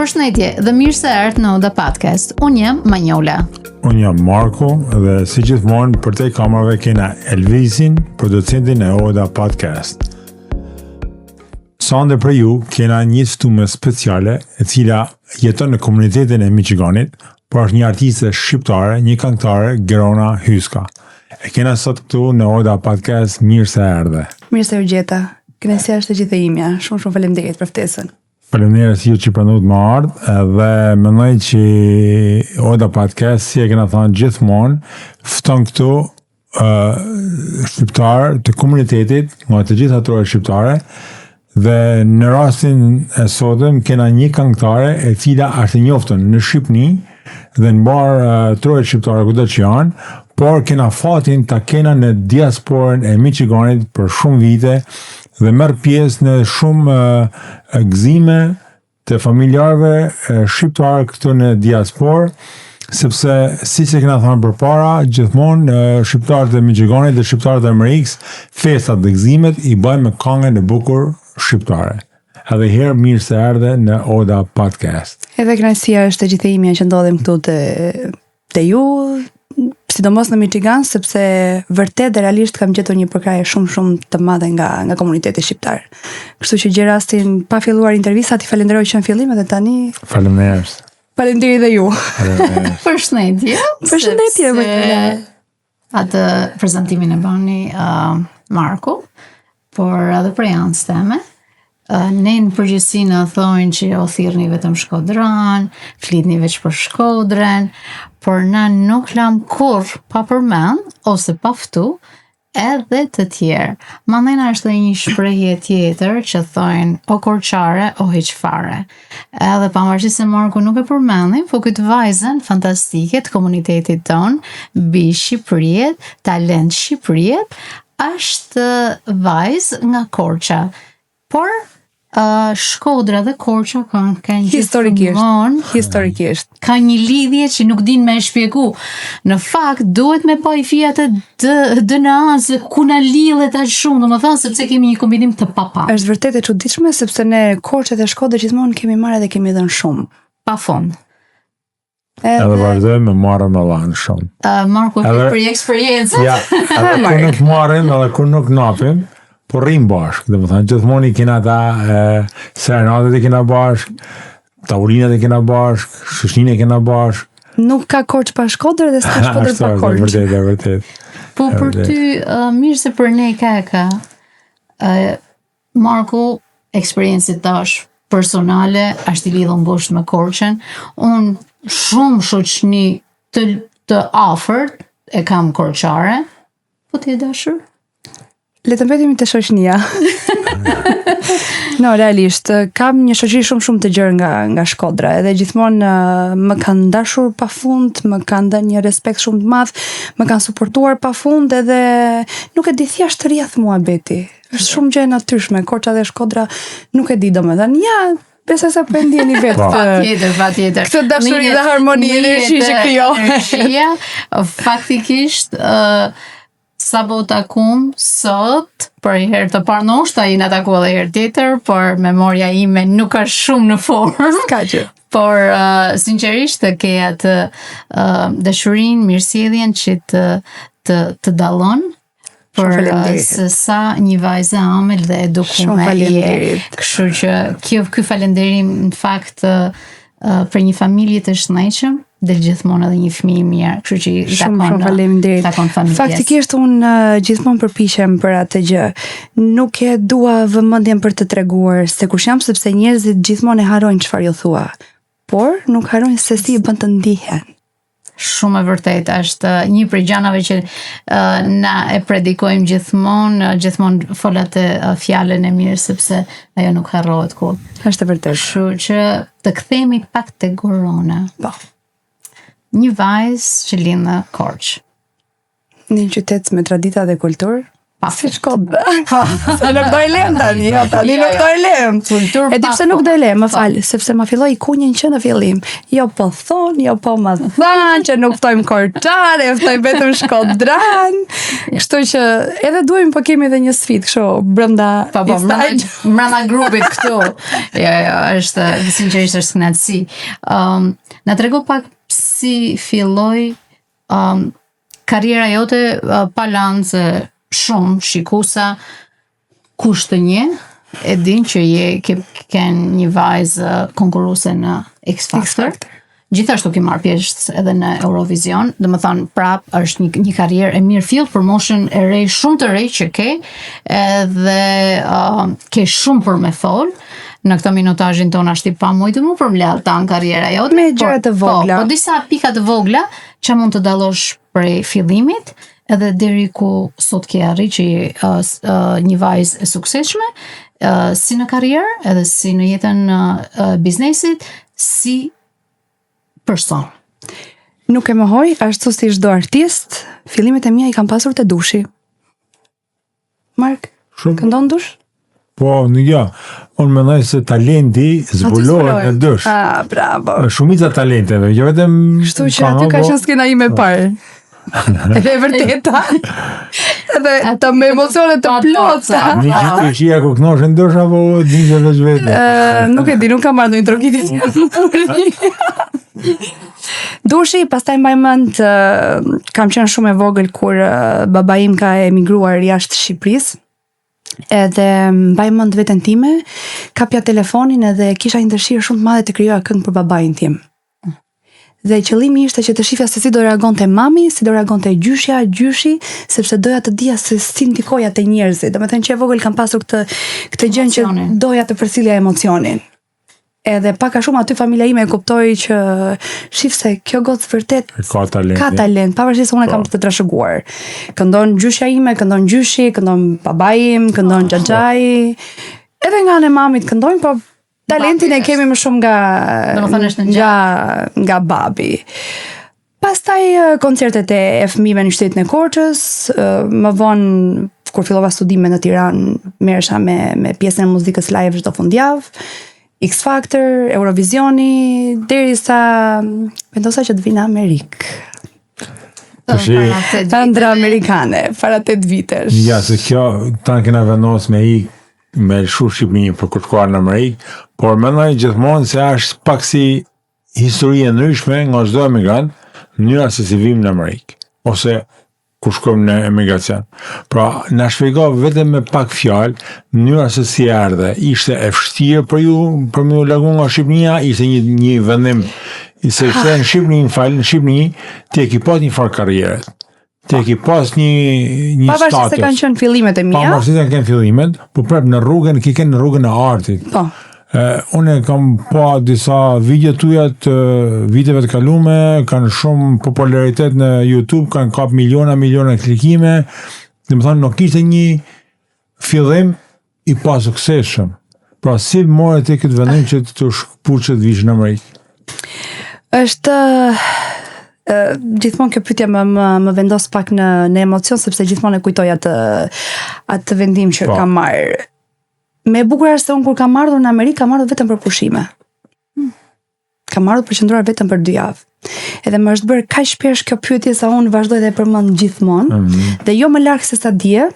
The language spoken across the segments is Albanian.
Përshëndetje dhe mirë se erdhët në Oda Podcast. Unë jam Manjola. Unë jam Marko dhe si gjithmonë përtej kamerave kena Elvisin, producentin e Oda Podcast. Sonde për ju kena një ftume speciale e cila jeton në komunitetin e Michiganit, por është një artiste shqiptare, një këngëtare, Gerona Hyska. E kena sot këtu në Oda Podcast, mirë se erdhe. Mirë se ju gjeta. Kënaqësia është e gjithë e imja. Shumë shumë faleminderit për ftesën. Faleminderit ju që pranuat me ardhë, edhe mendoj që Oda Podcast, si e kena thënë gjithmonë, fton këtu uh, shqiptar të komunitetit, nga të gjitha trojet shqiptare, dhe në rastin e sotëm kena një këngëtare e cila është e njoftun në Shqipni dhe në mbarë uh, trojet shqiptare kudo që janë, por kena fatin ta kena në diasporën e Michiganit për shumë vite dhe merr pjesë në shumë uh, gëzime të familjarëve shqiptarë këtu në diasporë, sepse siç e kena thënë përpara, gjithmonë shqiptarët e Michiganit dhe shqiptarët e Amerikës, festat dhe gëzimet i bëjnë me këngën e bukur shqiptare. Edhe herë mirë se erdhe në Oda Podcast. Edhe kënaqësia është e gjithë e imja që ndodhem këtu te te ju, sidomos në Michigan, sepse vërtet dhe realisht kam gjetur një përkrahje shumë shumë të madhe nga nga komuniteti shqiptar. Kështu që gjej rastin pa filluar intervista t'i falenderoj që në fillim edhe tani. Faleminderit. Faleminderit dhe ju. Përshëndetje. Përshëndetje vërtet. Atë prezantimin e bani uh, Marku, por edhe prej anës teme. Uh, ne në përgjithësi na thonë që o thirrni vetëm Shkodran, flitni veç për Shkodrën, por na nuk lam kurrë pa përmend ose pa ftu edhe të tjerë. Mandena është edhe një shprehje tjetër që thonë o korçare o hiç fare. Edhe pavarësisht se Marku nuk e përmendi, po këtë vajzën fantastike të komunitetit tonë, bijë Shqipërie, talent Shqipërie, është vajzë nga Korça. Por uh, Shkodra dhe Korça kanë kanë historikisht historikisht ka një lidhje që nuk din me e shpjegu. Në fakt duhet me pa i fijat e DNA se ku na lidhet aq shumë, domethënë sepse kemi një kombinim të papa. Është vërtet e çuditshme sepse ne Korçë dhe Shkodër gjithmonë kemi marrë dhe kemi dhënë shumë. Pa fund. Edhe, edhe vazhdojmë me marrë me dhanë shumë. Uh, Marku, edhe, për eksperiencë. Ja, edhe kur nuk marrim, edhe kur nuk napim, po rrim bashkë, domethënë, gjithmonë i kena ta, e, serenatet i kena bashkë, tavolinat i kena bashkë, shoqninë e kena bashkë. Nuk ka Korçë pa Shkodër dhe s'ka Shkodër pa Korçë. Është vërtet, e vërtet. Po për ty, uh, mirë se për ne ka ka. Uh, Marku, eksperiencë tash personale, është i lidhur ngushtë me Korçën. Unë shumë shoqni të të afërt e kam korçare. Po ti e dashur? Le të mbetemi te shoqënia. no, realisht, kam një shoqëri shumë shumë të gjerë nga nga Shkodra, edhe gjithmonë më kanë dashur pafund, më kanë dhënë një respekt shumë të madh, më kanë suportuar pafund edhe nuk e di thjesht rrjedh muhabeti. Është shumë gjë e natyrshme, Korça dhe Shkodra nuk e di domethënë. Ja, Besoj se po e ndjeni vetë. Po. Patjetër, patjetër. Këtë dashuri dhe harmoni energji që krijohet. Energjia, faktikisht ë uh, Sapo u takum sot, për herë të parë ndoshta jena taku edhe herë tjetër, por memoria ime nuk është shumë në formë. S'ka gjë. Por uh, sinqerisht të ke atë uh, dashurinë, mirësjelljen që të të të dallon për uh, se sa një vajzë e ëmbël dhe edukume je. Kështu që kjo ky falënderim në fakt uh, për një familje të shëndetshëm, del gjithmonë edhe një fëmijë i mirë, kështu që i takon. Shumë shumë faleminderit. Takon familjes. Faktikisht unë uh, gjithmonë përpiqem për atë gjë. Nuk e dua vëmendjen për të treguar se kush jam sepse njerëzit gjithmonë e harrojnë çfarë ju thua. Por nuk harrojnë se si i bën të ndihen. Shumë e vërtetë, është një prej gjanave që uh, na e predikojmë gjithmonë, gjithmonë fol atë uh, fjalën e mirë sepse ajo nuk harrohet kurrë. Është e vërtetë. Kështu që të kthehemi pak te Gorona. Po. Një vajzë që lind në Korçë. Në një qytet me tradita dhe kulturë. Pa Si Shkodra. Se nuk do e lem tani, jo, tani Jo, nuk jo. do e lem. Kulturë E di pa pse nuk fund. do e lem, më Po. fal, sepse ma filloi kunjën që në fillim. Jo po thon, jo po më than që nuk ftojmë korçare, ftojmë vetëm shkodran. Kështu që edhe duhemi po kemi edhe një sfidë kështu brenda Po, po, inside. mrena, mrena grupit këtu. Jo, jo, është, sinqerisht është kënaqësi. Um, na trego pak si filloi um, karriera jote uh, pa lanë se shumë shikusa kush të njeh e din që je ke ken një vajzë uh, konkurruese në X Factor. X Factor. Gjithashtu ke marrë pjesë edhe në Eurovision, do më thënë prap është një, një karrierë e mirë fill për moshën e re, shumë të re që ke, edhe uh, ke shumë për me fol. Në këtë minutazhin ton është i pamujtë mu përmbledh tan karriera jote. Me gjëra por- të vogla. Po, po disa pika të vogla që mund të dallosh prej fillimit edhe deri ku sot ke arrit që je uh, s- uh, një vajzë e suksesshme, uh, si në karrierë, edhe si në jetën uh, uh, biznesit, si person. Nuk e mohoj, ashtu si çdo artist, fillimet e mia i kam pasur te dushi. Mark, Shumë këndon dush? Po, në jo. Unë mendoj se talenti zbulohet në dush. Ah, bravo. Shumica e talenteve, jo vetëm Kështu që aty ka po- qenë skena ime e parë. Edhe e vërteta. Edhe të me emocione të Pa plota. Një gjithë të shia ku kënosh në dush apo një veç vetë. Ë, nuk e di, nuk kam marrë ndonjë trokitje. Dushi, pastaj mbaj mend ë, kam qenë shumë e vogël kur ë, baba im ka emigruar jashtë Shqipërisë. Edhe mbaj mend veten time, kapja telefonin edhe kisha një dëshirë shumë të madhe të krijoja këngë për babain tim. Dhe qëllimi ishte që të shifja se si do reagonte mami, si do reagonte gjyshja, gjyshi, sepse doja të dija se si ndikoja te njerëzit. Domethënë që e vogël kam pasur këtë këtë gjën që Emocionin. doja të përcillja emocionin. Edhe pak a shumë aty familja ime e kuptoi që shif se kjo gocë vërtet Ka talent. ka talent, pavarësisht se unë e kam Po. të trashëguar. Këndon gjyshja ime, këndon gjyshi, këndon babai im, këndon xhaxhai. Edhe nga ana e mamit këndojnë, po talentin e Babi kemi më shumë nga Domethënë është në nga nga babi. Pastaj eh, koncertet e e fëmijëve në qytetin e Korçës, eh, më vonë kur fillova studime në Tiranë, merresha me me pjesën e muzikës live çdo fundjavë. X Factor, Eurovisioni, derisa mm, vendosa që të vi në Amerikë. Tashi- Para tetë Ëndra viteve. amerikane, para 8 vitesh. Ja, se kjo tanë kena vendos me ik me lëshu Shqipërinë për kur shkuar në Amerikë, por mendoj gjithmonë se është pak si histori e ndryshme nga çdo emigrant, mënyra se si vim në Amerikë ose kur shkojmë në emigracion. Pra, na shpjego vetëm me pak fjalë mënyra se si erdhe. Ishte e vështirë për ju për më u largu nga Shqipëria, ishte një një vendim se ishte në Shqipëri, më fal, në Shqipëri ti e ke pas një farë karriere. Ti e ke pas një një Pavarësisht se status. kanë qenë fillimet e mia. Pavarësisht se kanë fillimet, po prap në rrugën, ki qenë në rrugën e artit. Po. E, unë e kam pa disa video tuja të viteve të kalume, kanë shumë popularitet në YouTube, kanë kap miliona, miliona klikime. Dhe më thonë, nuk ishte një fillim i pasuksesshëm. Pra, si more ti këtë vendim që të shkëpuqet të vish në Amerikë? Është ë, gjithmonë kjo pyetje më më, më vendos pak në në emocion sepse gjithmonë e kujtoj atë atë vendim që Po. kam marrë. Me e bukur është se unë kur kam ardhur në Amerikë kam ardhur vetëm për pushime. Kam ardhur për qëndruar vetëm për dy javë. Edhe më është bërë kaq shpesh kjo pyetje sa unë vazhdoj dhe e përmend gjithmonë. Mm -hmm. Dhe jo më larg se sa dje,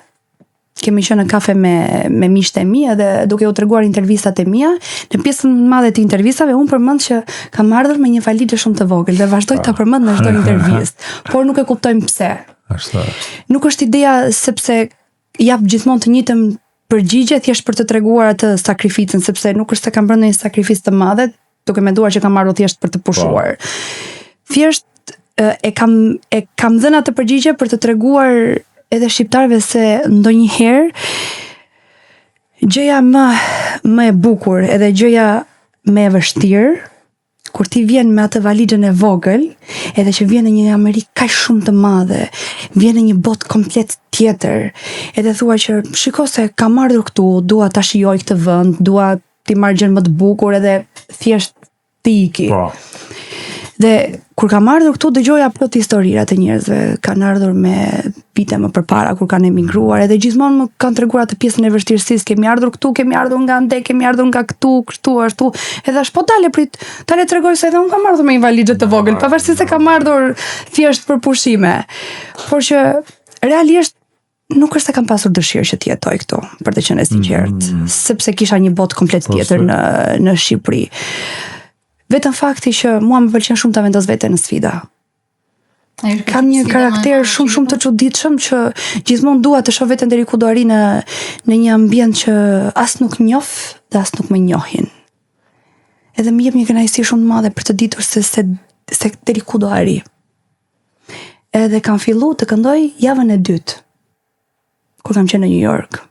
kemi qenë në kafe me me miqtë e mi edhe duke u treguar intervistat e mia, në pjesën më të madhe të intervistave unë përmend që kam ardhur me një valixhe shumë të vogël dhe vazhdoj ta përmend në çdo intervistë, por nuk e kuptojmë pse. Ashtu është. Nuk është ideja sepse jap gjithmonë të njëjtën përgjigje thjesht për të treguar atë sakrificën, sepse nuk është se kam bërë ndonjë sakrificë të madhe, duke menduar që kam ardhur thjesht për të pushuar. Thjesht e e kam e kam dhënë atë përgjigje për të treguar edhe shqiptarëve se ndonjëherë gjëja më më e bukur edhe gjëja më e vështirë kur ti vjen me atë valixhen e vogël, edhe që vjen në një Amerikë kaq shumë të madhe, vjen në një botë komplet tjetër, edhe thua që shiko se kam ardhur këtu, dua ta shijoj këtë vend, dua ti marr gjën më të bukur edhe thjesht ti iki. Po. Dhe kur kam ardhur këtu dëgjoja plot historira të njerëzve, kanë ardhur me vite më përpara kur kanë emigruar, edhe gjithmonë më kanë treguar atë pjesën e vështirësisë, kemi ardhur këtu, kemi ardhur nga ande, kemi ardhur nga këtu, kështu ashtu. Edhe thash po dale prit, dale tregoj se edhe unë kam ardhur me një valixhe të vogël, pavarësisht se kam ardhur thjesht për pushime. Por që realisht nuk është se kam pasur dëshirë që të jetoj këtu, për të qenë e sinqertë, mm. sepse kisha një botë komplet po, tjetër në në Shqipëri. Vetëm fakti që mua më pëlqen shumë ta vendos veten në sfida. Kam një karakter shumë shumë të çuditshëm që gjithmonë dua të shoh veten deri ku do arrij në në një ambient që as nuk njoh dhe as nuk më njohin. Edhe më jep një kënaqësi shumë të madhe për të ditur se se se deri ku do arrij. Edhe kam fillu të këndoj javën e dytë, kur kam qenë në New York.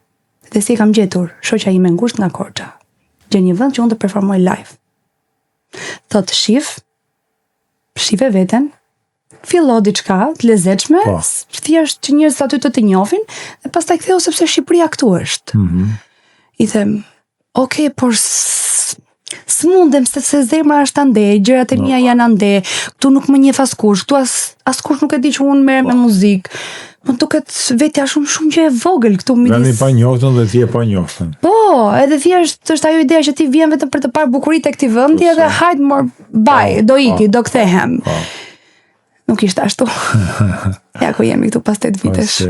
Dhe si e kam gjetur, shoqja ime ngushtë nga Korça. Gjen një vend që unë të performoj live. Thot shif, shife veten, fillo diçka të lezetshme, po. thjesht që njerëzit aty të të njohin dhe pastaj ktheu sepse Shqipëria këtu është. Mm -hmm. I them, Ok, por s'mundem se se zemra është ande, gjërat e mia janë ande, këtu nuk më njeh askush, këtu as askush nuk e di që unë merrem me po. muzikë. Më duket vetja shumë shumë gjë e vogël këtu midis. Vendi pa njoftën dhe ti e pa njoftën. Po, edhe thjesht është ajo ideja që ti vjen vetëm për të parë bukuritë e këtij vendi po, edhe hajt mor bye, po, do iki, do kthehem. Po. Nuk ishte ashtu. ja ku jemi këtu pas 8 vitesh.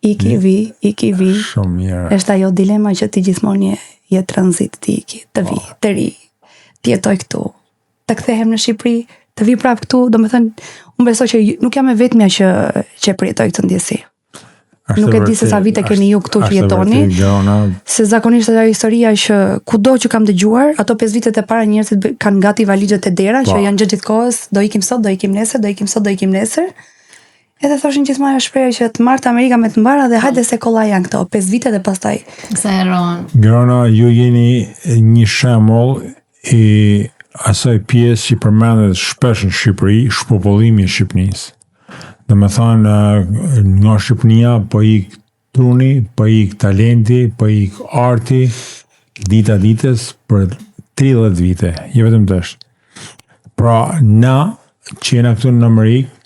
Iki vi, iki vi. Shumë mirë. Është ajo dilema që ti gjithmonë je, je tranzit ti iki, të vi, po. të ri, të jetoj këtu, të kthehem në Shqipëri, të vi prapë këtu, domethënë, unë besoj që nuk jam e vetmja që që e përjetoj këtë ndjesi. Është nuk e di se sa vite keni ju këtu që jetoni. Se zakonisht ajo historia që kudo që kam dëgjuar, ato 5 vitet e para njerëzit kanë gati valixhet te dera që po. janë gjithë gjithë kohës, do ikim sot, do ikim nesër, do ikim sot, do ikim nesër. Edhe thoshin gjithmonë ajo shprehje që të marrtë Amerika me të mbara dhe hajde se kollaj janë këto, 5 vite dhe pastaj. Se harrohen. Grona, ju jeni një shembull i asaj pjesë që përmendet shpesh në Shqipëri, shpopullimi i Shqipënisë. Domethënë, nga Shqipënia po ik truni, po ik talenti, po ik arti, dita ditës për 30 vite, jo vetëm tash. Pra, na që jena këtu në Amerikë,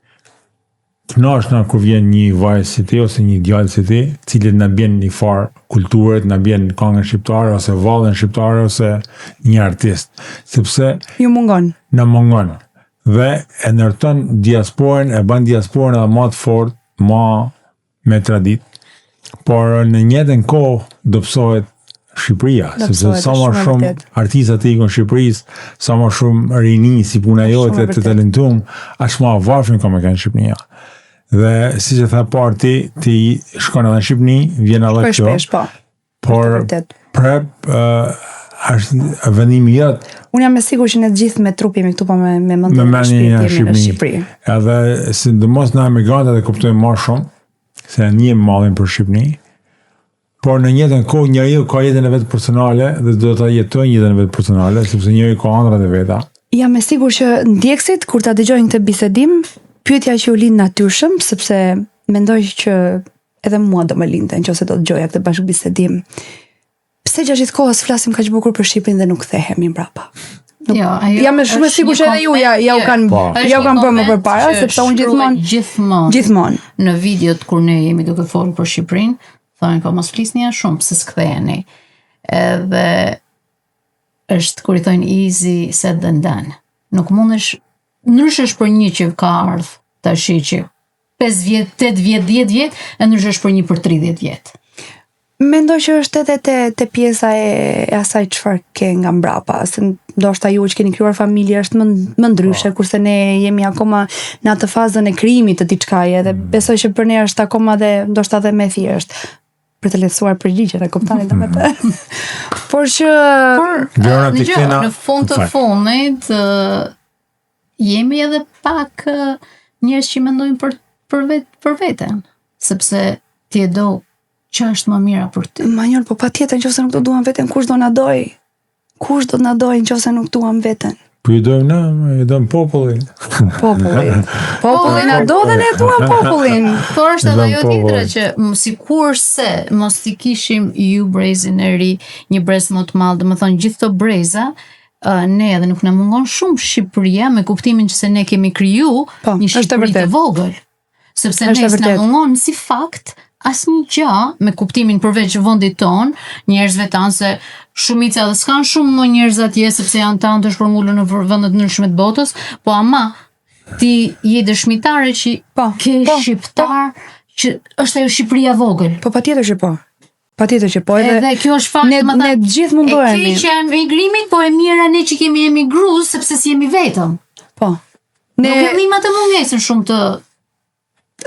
kënaqna kur vjen një vajzë si ti ose një djalë si ti, cilët na bjen një farë kulturet, na bjen kangën shqiptare ose vallen shqiptare ose një artist, sepse ju mungon. Na mungon. Dhe e ndërton diasporën, e bën diasporën edhe ma të fortë, ma me traditë, por në njëjtën kohë dobësohet Shqipëria, sepse sa më shumë artista të ikën Shqipërisë, sa më shumë rini si puna jote të talentum, aq më varfër ka me kanë Shqipëria. Dhe siç e tha parë ti, ti shkon edhe në Shqipëni, vjen edhe këtu. Shpesh, po. Por prap uh, është vendimi jot. Unë jam e sigurt që ne të gjithë me trup jemi këtu po me me mendje me shpirt jemi në Shqipëri. Edhe sidomos na emigrantët e kuptojmë më shumë se e ndjejmë mallin për Shqipëri. Por në njëjtën kohë njeriu ka jetën e vet personale dhe do ta jetojë jetën e vet personale sepse njeriu ka ëndrrat e veta. Jam e sigurt që ndjekësit kur ta dëgjojnë këtë bisedim, pyetja që u lind natyrshëm sepse mendoj që edhe mua do më lindte nëse do të dëgjoja këtë bashkëbisedim. Pse gjatë gjithë kohës flasim kaq bukur për Shqipërinë dhe nuk kthehemi mbrapa? Nuk, jo, ajo jam shumë e sigurt që edhe ju ja ja u kanë po. ja u kanë bërë më përpara sepse unë gjithmonë gjithmonë gjithmonë në videot kur ne jemi duke folur për Shqipërinë, thonë po mos flisni aq shumë pse s'ktheheni. Edhe është kur i thonë easy said than done. Nuk mundesh ndryshe është për një që ka ardhur tash që 5 vjet, 8 vjet, 10 vjet, e ndryshe është për një për 30 vjet. Mendoj që është edhe te te pjesa e, e asaj çfarë ke nga mbrapa, se ndoshta ju që keni krijuar familje është më më ndryshe, po. kurse ne jemi akoma në atë fazën e krijimit të diçkaje edhe mm. besoj që për ne është akoma dhe ndoshta edhe më thjesht për të lehtësuar përgjigjen, e kuptoni domethënë. Por që Por, në, në fund të fundit, jemi edhe pak njerëz që mendojnë për për vet për veten, sepse ti e do që është më mira për ty. Manjol, po patjetër nëse nuk do duam veten, kush do na doj? Kush do na doj nëse nuk duam veten? Po ju dojmë na, ju dojmë popullin. Populli. Populli na do dhe ne duam popullin. Por është edhe ajo tjetra që sikurse mos t'i kishim ju brezin e ri, një brez më të madh, domethënë gjithë këto breza, Uh, ne edhe nuk na mungon shumë Shqipëria me kuptimin që se ne kemi kriju Po, një është e Shqipëri të vërtetë. vogël. Sepse Është ne e s'na vërtetë. mungon si fakt asnjë gjë me kuptimin përveç vendit ton, njerëzve tanë se shumica edhe s'kan shumë më njerëz atje sepse janë tanë të shpërngulur në vende të ndryshme të botës, po ama ti je dëshmitare që Po, ke po, shqiptar që është ajo Shqipëria e vogël. Po patjetër që po. Patjetër që po edhe, Edhe kjo është fakt, ne domethënë, ne të gjithë mundohemi. E keqja e emigrimit, po e mira ne që kemi emigru sepse si jemi vetëm. Po. Ne Ne Nuk e ndim atë mungesën shumë të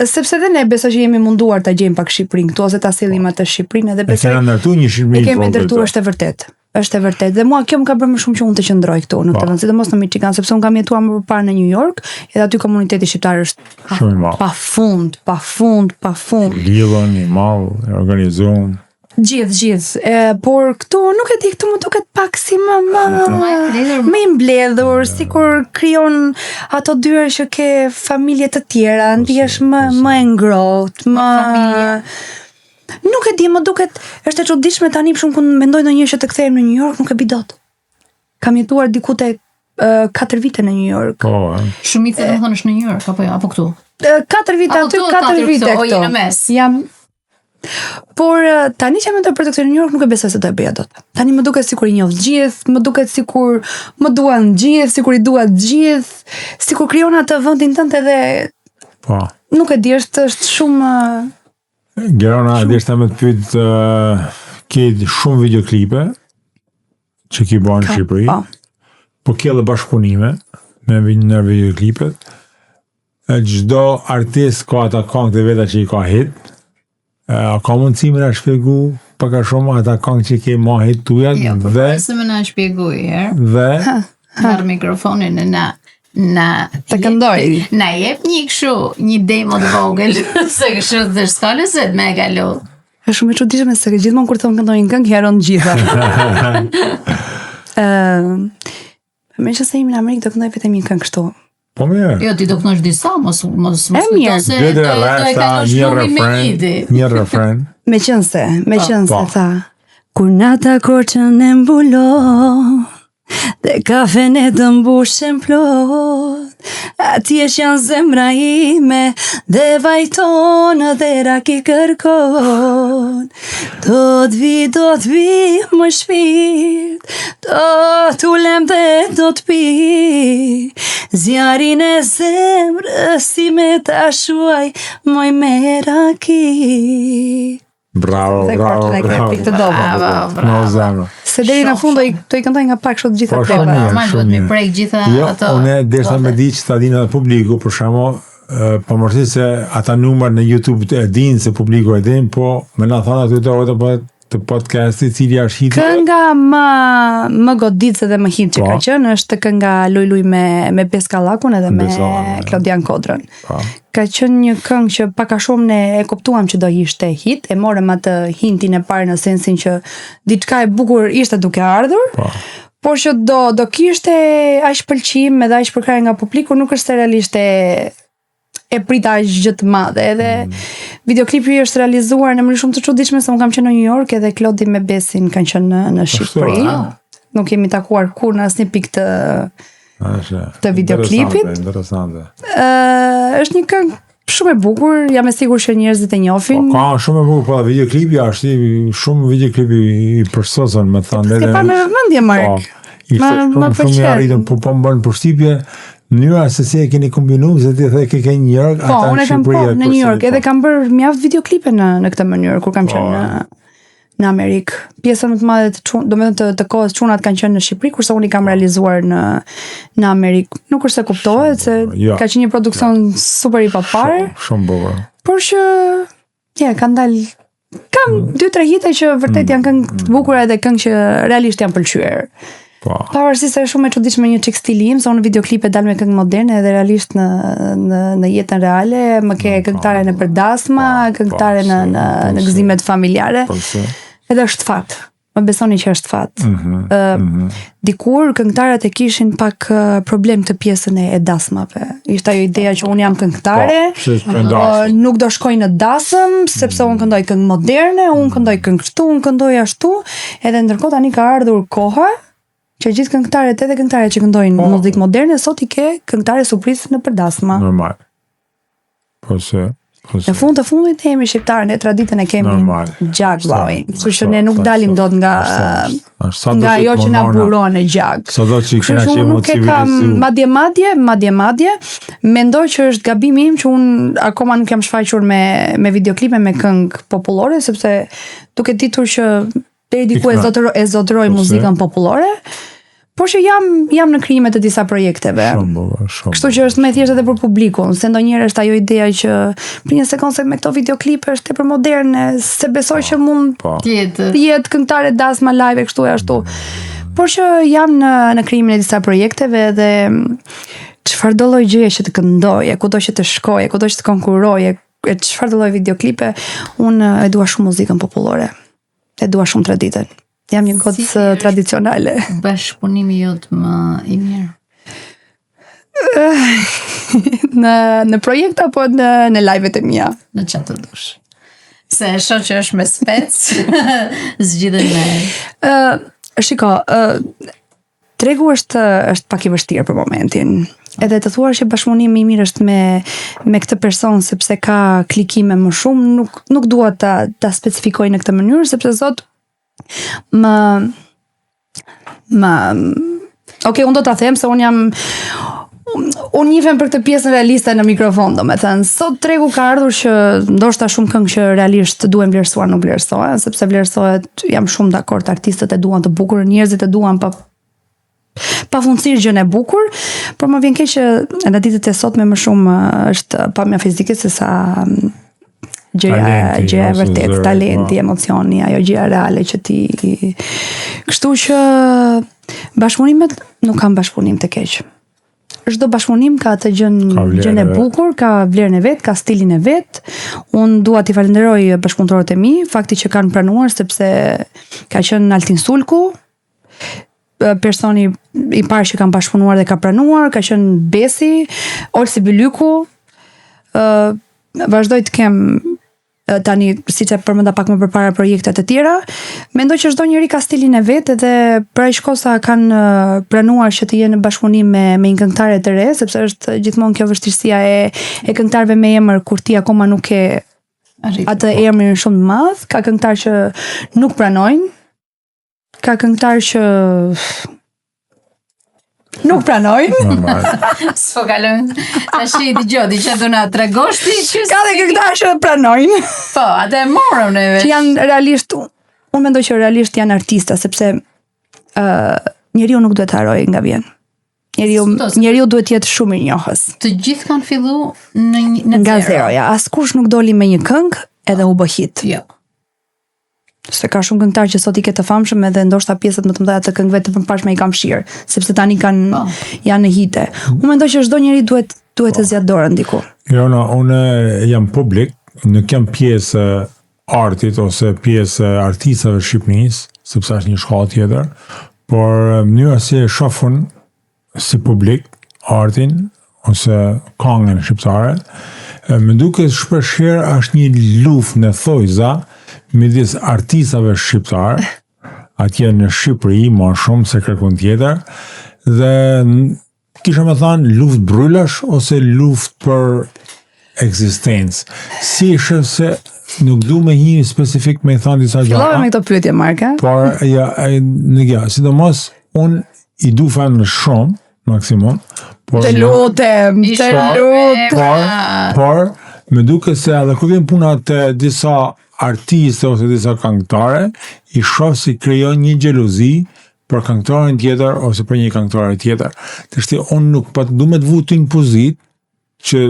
sepse edhe ne besoj që jemi munduar ta gjejmë pak Shqipërinë këtu ose ta sjellim atë Shqipërinë edhe E besoj kena ndërtu një Shqipëri E të kemi vogël ndërtuar këtu. është e vërtet. Është e vërtet. Dhe mua kjo më ka bërë më shumë që unë të qëndroj këtu në këtë Po. vend, sidomos në Michigan, sepse unë kam jetuar më parë në New York, edhe aty komuniteti shqiptar është Shumë i madh. pa fund, pa fund, pa fund. Lidhën, i madh, e organizuar. Gjithë, gjithë. E, por këtu nuk e di, këtu më duket pak si më më mbledhur. më i mbledhur, sikur krijon ato dyer që ke familje të tjera, ndihesh më më e ngrohtë, më familje. Nuk e di, më duket është e çuditshme tani për shumë kur mendoj ndonjëherë që të kthehem në New York, nuk e bi dot. Kam jetuar diku te 4 vite në New York. Po, e. Shumica domethënë është në New York apo jo, apo këtu. 4 vite Apo aty, këtu, 4 katër vite këtu, o, këtu. je në mes. Jam Por eh, tani që mendoj për të kthyer në New York nuk e besoj se do e bëja dot. Tani më duket sikur i njoh të gjithë, më duket sikur më duan të gjithë, sikur i dua të gjithë, sikur krijon atë vendin tënd edhe Po. nuk e di, është është shumë eh, Gerona, deshta me të pyet uh, ke shumë videoklipe që ki bërë në Shqipëri, Po. po ke edhe bashkëpunime me vi- në videoklipet. E, Çdo artist ka ata këngë të veta që i ka hit. E, A ka mundësi me na shpjegu pak a shumë ata këngë që ke ma hit tujat Jo, po dhe se më na shpjegoj herë. dhe Marr mikrofonin e na na Të këndoj. Na jep një kështu, një demo të vogël, se kështu dhe s'ka lezet me e kalu. Është shumë e çuditshme se gjithmonë kur thon këndoj një këngë heron të gjitha. Ëm, Me që se jemi në Amerikë do këndoj vetëm një këngë kështu. po mirë. Jo, ti do këndosh disa, mos mos mos E mirë. kujto se Dy do, do e rreshta, kalosh një lumin me refren, një di. një refren. Me qenë se, me qenë se Po. tha Kur nata korçën e mbulon Dhe kafene të mbushen plot Atje që janë zemra ime Dhe vajton dhe raki kërkon Do t'vi, do t'vi më shpirt Do t'ulem dhe do t'pi Zjarin e zemrës si me ta shuaj Moj me raki Bravo, Dhe bravo, korçën e ke bravo. pikë të dobët. Bravo, bravo. No zemra. Se deri në fund do i do i këndoj nga pak kështu të gjitha Po, shumë plepa. mirë. Normal duhet mirë. mi prek gjitha Jo, ato. unë desha me di që ta dinë edhe publiku, për shembull, e, pavarësisht se ata numër në YouTube e dinë se publiku e din, po me na thonë aty të ojta po të podcasti cili është hiti. Kënga më më goditëse dhe më hit që Po. ka qenë është kënga Luj Luj me me Bes Kallakun edhe me Beson, e. Klodian Kodrën. Po. Ka qenë një këngë që pak a shumë ne e kuptuam që do ishte hit, e morëm atë hintin e parë në sensin që diçka e bukur ishte duke ardhur. Po. Por që do do kishte aq pëlqim edhe aq përkrahje nga publiku, nuk është se realisht e e prita aq gjë të madhe. Edhe Mm. videoklipi është realizuar në mënyrë shumë të çuditshme se unë kam qenë në New York edhe Klodi me Besin kanë qenë në, në Shqipëri. a? Nuk jemi takuar kur në asnjë pikë të Është. Të videoklipit. Interesante, interesante. ë është një këngë shumë e bukur, jam e sigurt që njerëzit e Po njohin. ka shumë e bukur, po videoklipi është i- shumë videoklipi i përsosur, me thënë S'ke drejtën. parë me vëmendje Mark. Po, ishte Ma- shumë, ma shumë i pëlqen. arritën, po po më bën përshtypje mënyra se si e keni kombinuar, se ti the ke ke New York, Po, ata unë e kam po Shqipëri, në New York, përsëri, edhe po. kam bërë mjaft videoklipe në në këtë mënyrë kur kam Po, qenë në në Amerikë. Pjesa më të madhe të çun, domethënë të, të kohës çunat kanë qenë në Shqipëri, kurse unë i kam realizuar në në Amerikë. Nuk është se kuptohet se Jo. ka qenë një produksion super i paparë, Shumë, shumë bukur. por që ja, kanë dalë kam Mm. dy tre hite që vërtet janë këngë të bukura edhe këngë që realisht janë pëlqyer. Po. Pavarësisht se është shumë e çuditshme një çik stili im, se unë në videoklipe dal me këngë moderne edhe realisht në në në jetën reale më ke këngëtare në përdasma, Po, këngëtare në po, në po, në se. gëzimet familjare. Po se. Edhe është fat. Më besoni që është fat. Mhm. Ë, mhm. Dikur këngëtarët e kishin pak ë, problem të pjesën e, e dasmave. Ishte ajo ideja që unë jam këngëtare, Po, se ë, dasëm. nuk do shkoj në dasëm sepse unë këndoj këngë moderne, unë këndoj këngë kështu, unë këndoj ashtu, edhe ndërkohë tani ka ardhur koha. Që gjithë këngëtarët edhe këngëtarët që këndojnë Po. muzikë moderne sot i ke këngëtare surprizë nëpër dasma. Normal. Po se, po se. Në fund të fundit ne jemi shqiptarë, ne traditën e kemi Normal. gjak vllai. Kështu që Ashtu, ne nuk ashtu, dalim dot nga ashtu, ashtu, ashtu. Sa do nga që ajo të që na mundohna, buron në gjak. Sa do që i Kështu kena që qenë unë më nuk e kam civilizu. madje madje, madje madje, mendoj që është gabimi im që unë akoma nuk jam shfaqur me me videoklipe me këngë popullore sepse duke ditur që deri diku e Ikna. zotëroj e zotëroj Po, se? muzikën popullore, por që jam jam në krijimet e disa projekteve. Shumë bukur, shumë. Kështu që është më e thjeshtë edhe për publikun, se ndonjëherë është ajo ideja që për një sekondë se me këto videoklipe është tepër moderne, se besoj që mund Po. Tjetë. të jetë këngëtare dasma live e kështu e ashtu. Por që jam në në krijimin e disa projekteve dhe çfarë do lloj gjëje që të këndoje, kudo që të shkoje, kudo që të konkurroje, e çfarë do lloj videoklipe, unë e dua shumë muzikën popullore. E dua shumë traditën. Jam një gocë Si është? tradicionale. Bashkëpunimi jot më i mirë. në në projekt apo në në live-et e mia? Në çfarë të dush. Se e shoh që është me spec, zgjidhen me Ë, shiko, ë tregu është është pak i vështirë për momentin. Edhe të thuash që bashkëpunimi i mirë është me me këtë person sepse ka klikime më shumë, nuk nuk dua ta ta specifikoj në këtë mënyrë sepse sot më më Okej, unë do ta them se unë jam unë njihem për këtë pjesën realiste në mikrofon, domethënë, sot tregu ka ardhur që ndoshta shumë këngë që realisht duhen vlerësuar nuk vlerësohen, sepse vlerësohet, jam shumë dakord, artistët e duan të bukurën, njerëzit e duan pa pafundësisht gjën e bukur, por më vjen keq që në ditët e sotme më shumë ë, është pamja fizike se sa mm, gjëja Talenti, gjëja e ose vërtetë, zëri, talenti, po. emocioni, ajo gjëja reale që ti Kështu që bashkëpunimet nuk kam bashkëpunim të keq. Çdo bashkëpunim ka atë gjën Ka vlerën gjën e e vet. bukur, ka vlerën e vet, ka stilin e vet. Unë dua t'i falenderoj bashkëpunëtorët e mi, fakti që kanë pranuar sepse ka qenë Altin Sulku, e, personi i parë që kam bashkëpunuar dhe ka pranuar, ka qenë Besi, Olsi Bylyku, ë vazhdoj të kem e, tani siç e përmenda pak më përpara projekte të tjera. Mendoj që çdo njeri ka stilin e vet edhe për aq kohë sa kanë e, pranuar që të jenë në bashkëpunim me me një këngëtare të re, sepse është gjithmonë kjo vështirësia e e këngëtarëve me emër kur ti akoma nuk ke arrit. atë emrin shumë të madh, ka këngëtar që nuk pranojnë, ka këngëtar që nuk pranojnë, Normal. S'po kalojmë. Tash i dëgjoj, di që do na tregosh ti që ka dhe këngëtar që pranojnë, Po, atë e morëm neve. që janë realisht unë mendoj që realisht janë artista sepse ë njeriu nuk duhet të harrojë nga vjen. Njeriu S'do, se- njeriu duhet të jetë shumë i njohës. Të gjithë kanë fillu në një, në Nga zeroja, askush nuk doli me një këngë edhe u bë hit. Jo. Se ka shumë këngëtar që sot i ke të famshëm edhe ndoshta pjesët më të mëdha të këngëve të mëparshme i kanë fshirë, sepse tani kanë Po. janë në hite. Unë mendoj që çdo njeri duhet duhet të zgjat dorën diku. Jona, unë jam publik, nuk jam pjesë e artit ose pjesë e artistave Shqipërisë, sepse është një shkallë tjetër, por e, mënyra si e shoh unë si publik artin ose këngën shqiptare, e, më duket shpesh herë është një luftë në thojza midis artistave shqiptar, atje në Shqipëri, më shumë se kërkun tjetër, dhe n- kisha me thanë luftë brylash ose luftë për ekzistencë. Si ishte se nuk du me një specifik me i thanë disa Fillove gjëra, me këto pyetje Marka. por ja, e, nuk ja, sidomos unë i du femrën shumë, maksimum, por Të lutem, të Isha- lutem. por, por më duket se edhe kur vjen puna te disa artiste ose disa këngëtare, i shoh si krijon një xhelozi për këngëtarin tjetër ose për një këngëtare tjetër. Tashti unë nuk pa du me të vu ty në pozitë që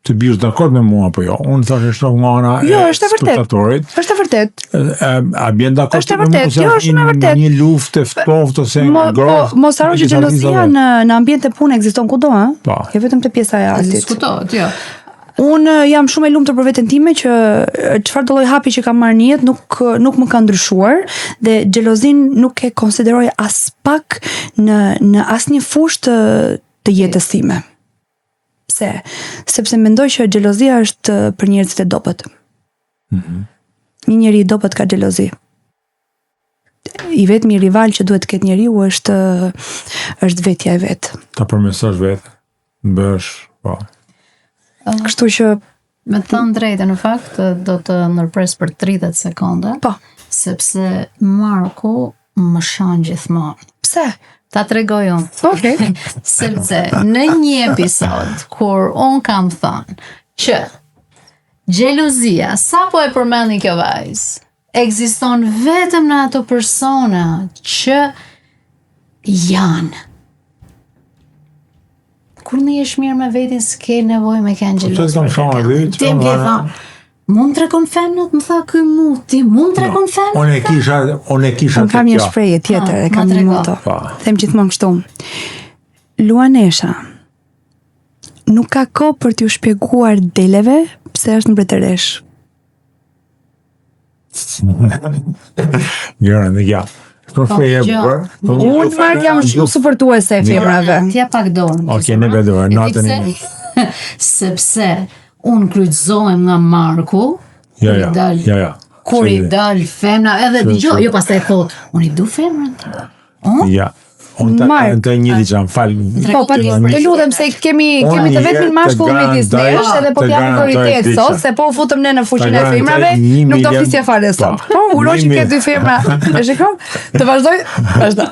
të bish dakord me mua apo jo. Unë thash e shoh nga ana Jo, është e vërtet. spektatorit. Është e vërtet. E, e, a bjen dakord Është e ti me mua vërtet, se jo, është është shumë e një- vërtet. Një luftë e ftohtë ose Mo, po, ngrohtë. mos harro që midis xhelozia artistave. në në ambiente pune ekziston kudo, ë? Po. Jo vetëm te pjesa e artit. Diskutohet, jo. Unë eh, jam shumë e lumtur për veten time që eh, çfarë do lloj hapi që kam marrë në jetë nuk nuk më ka ndryshuar dhe xhelozin nuk e konsideroj as pak në në asnjë fushë të të jetës time. Pse? Sepse mendoj që xhelozia është eh, për njerëzit e dobët. Një njeri i dobët ka xhelozi. I vetmi rival që duhet të ketë njeriu është është vetja e vet. Ta përmirësosh veten, bësh, po. Kështu që Me të thënë drejtën, në fakt, do të ndërpres për 30 sekonda. Po. Sepse Marku më shan gjithmonë. Pse? Ta tregoj unë. Okej. Sepse në një episod, kur unë kam thënë që xhelozia, sa po e përmendi kjo vajzë, ekziston vetëm në ato persona që janë. Kur ndihesh mirë me vetin, s'ke nevojë me qenë xheloz. Po, të kam për thonë, kërkën. di, Ti më ke që- thonë, mund të tregon femnat, më tha ky mu, ti mund të tregon femnat? Unë e kisha, unë e kisha Unë kam të një kjo. shprehje tjetër, Ah, e kam ma një trego. moto. Po. Them gjithmonë kështu. Luanesha nuk ka kohë për t'ju shpjeguar deleve pse është mbretëresh. Gjëra, në ja. Shko shprehje e gjë. bukur. Po, Unë Mark jam shumë suportuese e femrave. T'ja pak dorën. Okej, ne be dorën, E di natën pse? e Sepse unë kryqëzohem nga Marku, Jo, kur i jo, dal- jo, jo. Kur i Se- dal femna, edhe dëgjoj, jo pastaj thot, unë i du femrën. Ja. Unë ta Mark. unë të një diçka, më fal. Po, pa të lutem se kemi Unë kemi të vetmin të mashkull midis garantoj- nesh edhe po të t'japim garantoj prioritet diçka. sot, se po u futëm ne në fuqinë e garantoj femrave, një nuk do milion- flisja fare sot. Po. Po, uroj Një që ke mil- dy femra. E shikon? Të vazhdoj? Vazhdo.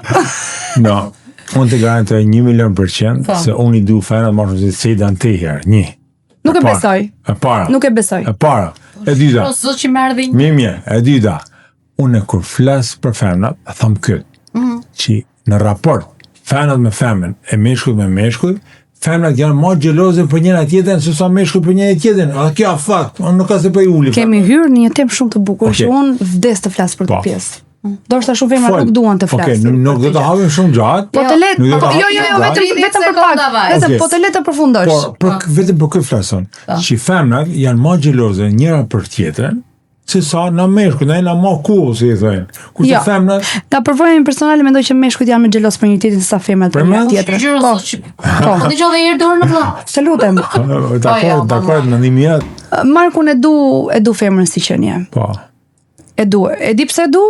No. Unë të garantoj 1 milion për qend Po. se unë i du femrat më shumë se se i dan ti herë. Një. Nuk e para. besoj. E para. Nuk e besoj. E para. E dyta. Po zot që merr dhe një. Mirë, mirë, e dyta, unë kur flas për femrat, e tham këtë, Mm. që në raport femrat me femrën e meshkujt me meshkujt, femrat janë më xheloze për njëra tjetrën se sa meshkujt për njëra tjetrën. Edhe kjo është fakt, unë nuk ka se po i uli. Kemi hyrë në një temë shumë të bukur Okej. që unë vdes të flas për Po. këtë pjesë. Ndoshta shumë femra Fol. nuk duan të Okej, flasin. nuk, nuk do të hapim shumë gjatë. Po të le, Nuk do po, të jo jo jo, hapim vetëm gjatë. vetëm për pak. Sekonda vajzë. Vetëm Okej. po të le të përfundosh. Por për, vetëm për këtë flason, që femrat janë më xheloze njëra për tjetrën se sa në meshkujt, na jena më cool, si i thonë. Kurse Jo. femrat Nga përvoja ime personale mendoj që meshkujt janë më xhelos për njëri tjetrin se sa femrat për Për njëra mend? tjetrën. Gjëra Po, zot që. Po dëgjoj dhe herë dorën në vlla. të lutem. Po, jo, dakor, dakor, mendimi jot. Markun e du, e du femrën si qenie. Po. E du. E di pse e du?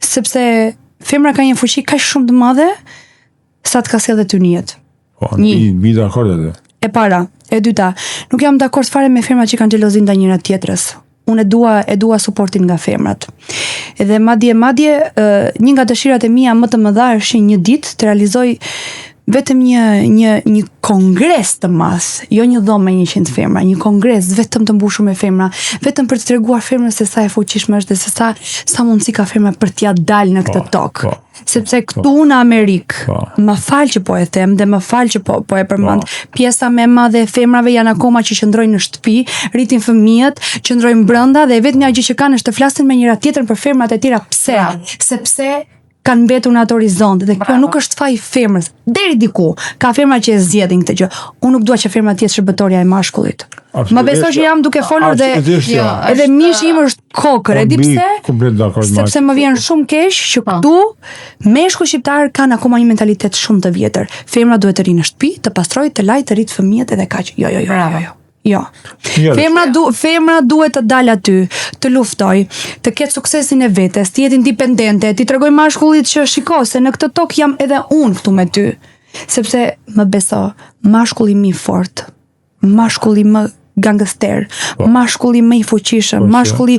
Sepse femra ka një fuqi kaq shumë të madhe sa të ka sjellë dhe ty në jetë. Po, Një. bi, bi dakord atë. E para, e dyta, nuk jam dakord fare me femrat që kanë xhelozin ndaj njëra tjetrës. Unë e dua e dua suportin nga femrat. Edhe madje madje ë, një nga dëshirat e mia më të mëdha është që një ditë të realizoj vetëm një një një kongres të madh, jo një dhomë me 100 femra, një kongres vetëm të mbushur me femra, vetëm për të treguar femrës se sa e fuqishme është dhe se sa sa mundësi ka femra për t'ia dalë në këtë Po, tokë. po, Sepse këtu në Amerikë, Po. më fal që po e them dhe më fal që po po e përmend, Po. pjesa më e madhe e femrave janë akoma që qëndrojnë në shtëpi, rritin fëmijët, qëndrojnë brenda dhe e vetmja gjë që kanë është të flasin me njëra tjetrën për femrat e tjera. Pse? Bravo. Sepse kanë mbetur në atë horizont dhe kjo Bravo. nuk është faj i femrës. Deri diku ka femra që e zgjedhin këtë gjë. Unë nuk dua që femra të jetë shërbëtorja e mashkullit. Më besoj që jam duke folur dhe Absolutisht jo. Jo, edhe është- mishi im është kokër, e di Po, bi pse? Komplet dakord me Sepse më vjen shumë keq që Po. këtu meshkujt shqiptar kanë akoma një mentalitet shumë të vjetër. Femra duhet të rinë në shtëpi, të pastrojë, të lajë, të rritë fëmijët edhe kaq. Jo, jo, jo, jo, Bravo. jo. Jo. Jo, Femra du, femra duhet të dalë aty, të luftoj, të ketë suksesin e vetes, të jetë independente, t'i tregoj mashkullit që shiko se në këtë tokë jam edhe unë këtu me ty. Sepse më beso, mashkulli më i fort, mashkulli më gangster, mashkulli më i fuqishëm, Po, që- mashkulli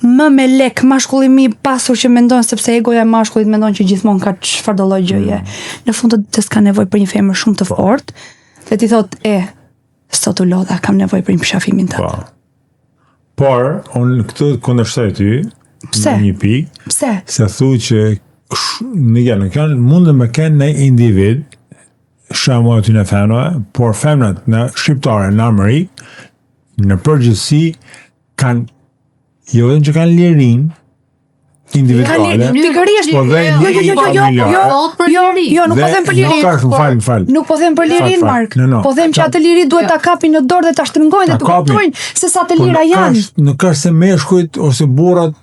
më me lek, mashkulli më i pasur që mendon sepse egoja e mashkullit mendon që gjithmonë ka çfarë do lloj gjëje. Mm. Në fund të ditës ka nevojë për një femër shumë Po. të fortë dhe ti thot, e, sot u lodha, kam nevojë për një përqafimin tënd. Po. Por, unë këtë kundërshtoj ty Pse? në një pikë, Pse? se thu që ksh- në ja, nuk janë mundën me kenë në individ, shembull aty në femrave, por femrat në shqiptare në Amerikë, në përgjithësi kanë jo vetëm që kanë lirinë individuale, Pikërisht. po dhe Jo, jo, jo, jo, jo, familjar. jo, Thot për jo, liri. jo, nuk po Dhe them për nuk lirinë. ka, më fal, më fal. Nuk po them për Fal, lirinë, fal. Mark. No, no. Po them që atë liri duhet ta kapin në dorë dhe ta shtrëngojnë dhe Ta të kapin. kuptojnë se sa të Po lira nuk janë. është- Nuk është se meshkujt ose burrat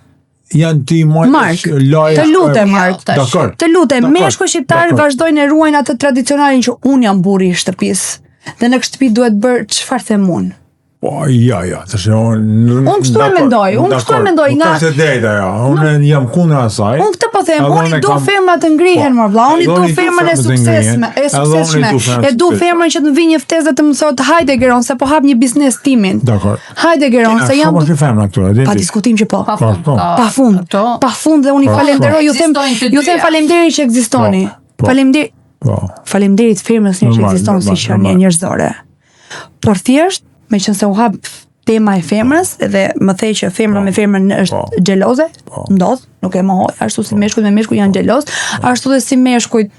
janë të i majtë Mark, lajë. të lutem, Jo, Mark. tash. Dakor. Të lutem, Dakor, meshkujt shqiptar dakor. vazhdojnë e ruajnë atë tradicionalin që unë jam burri i shtëpisë. Dhe në këtë shtëpi duhet bërë çfarë them unë. Po, ja, ja, të shë, unë... Unë kështu e mendoj, unë kështu e mendoj, nga... Nuk është e drejtë ajo, unë jam kundër asaj. Unë këtë po them, unë i du kam... femrat të ngrihen, po, mor vlla, unë i du femrën e suksesshme, e suksesshme. E du femrën që të më vijë një ftesë dhe të më thotë, hajde Geron, se po hap një biznes timin. Dakor. Hajde Geron, se jam Shumë femra këtu, e di. Pa diskutim që po. Pa fund. Pa fund. Pa fund dhe unë i falenderoj, ju them, ju them faleminderit që ekzistoni. Po, po. Faleminderit. Po. Faleminderit femrës një që ekziston si qenie njerëzore. Por thjesht, meqenëse u hap tema e femrës dhe më the që femra po. me femrën është po. xheloze, po. ndodh, nuk e mohoj, ashtu si meshkujt me meshkuj janë xheloz, ashtu dhe si meshkujt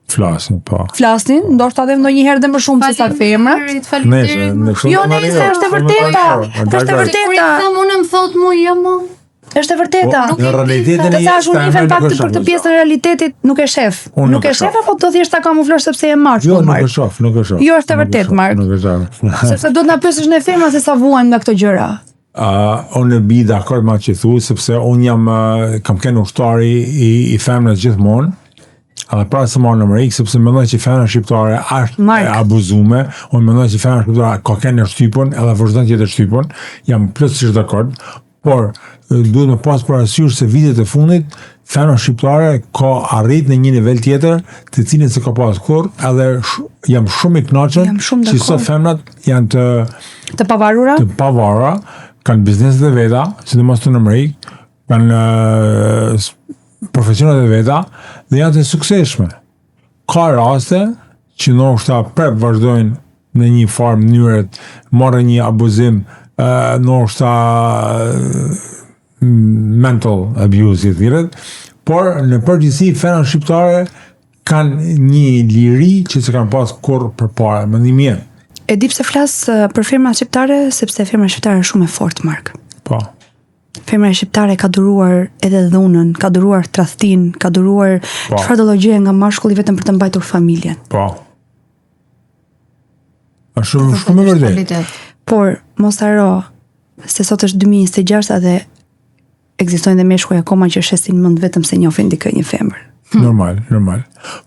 flasin, po. Flasin, ndoshta edhe ndonjëherë dhe më shumë se sa femrat. Nëse, në kështu Jo, nëse është e vërteta. Është e vërteta. Kur i them unë më thot mua jo mo. Është e vërteta. Po, në realitetin e jetës. Unë i pak për këtë pjesën e realitetit nuk e shef. Unë nuk e shef apo do thjesht ta kamuflosh sepse je mashkull. Jo, nuk e shoh, nuk e shoh. Jo, është e vërtetë, Mark. Nuk e shoh. Sepse duhet na pyesësh ne femra se sa vuajmë nga këto gjëra. Uh, unë bi dakord me atë që thu, sepse unë jam, uh, kam qenë ushtari i, i femrës gjithmonë, edhe para se marrë në Amerikë, sepse mendoj që femra shqiptare është e abuzume, unë mendoj që femra shqiptare ka qenë e shtypun, edhe vazhdon të jetë e shtypun, jam plotësisht dakord, Por, duhet me pas parasysh se vitet e fundit, femra shqiptare ka arrit në një nivel tjetër, të cilin s'e ka pas kurrë, edhe sh, jam shumë i kënaqur që sot femrat janë të të pavarura, të pavarura, kanë bizneset e veta, sidomos në Amerikë, kanë profesionet e veta dhe janë të suksesshme. Ka raste që ndoshta prap vazhdojnë në një farë mënyre marrin një abuzim, ndoshta mental abuse i thirret, por në përgjithësi femrat shqiptare kanë një liri që s'e kanë pas kurrë përpara, mendimi jem. E di pse flas për femrat shqiptare, sepse femra shqiptare është shumë e fortë, Mark. Po. Femra shqiptare ka duruar edhe dhunën, ka duruar tradhtinë, ka duruar po. çfarëdo lloj gjëje nga mashkulli vetëm për të mbajtur familjen. Po. Është shumë shumë e vërtetë. Por mos harro se sot është 2026 dhe ekzistojnë dhe meshkuj akoma që shesin mend vetëm se njohin dikë një femër. Hmm. Normal, normal.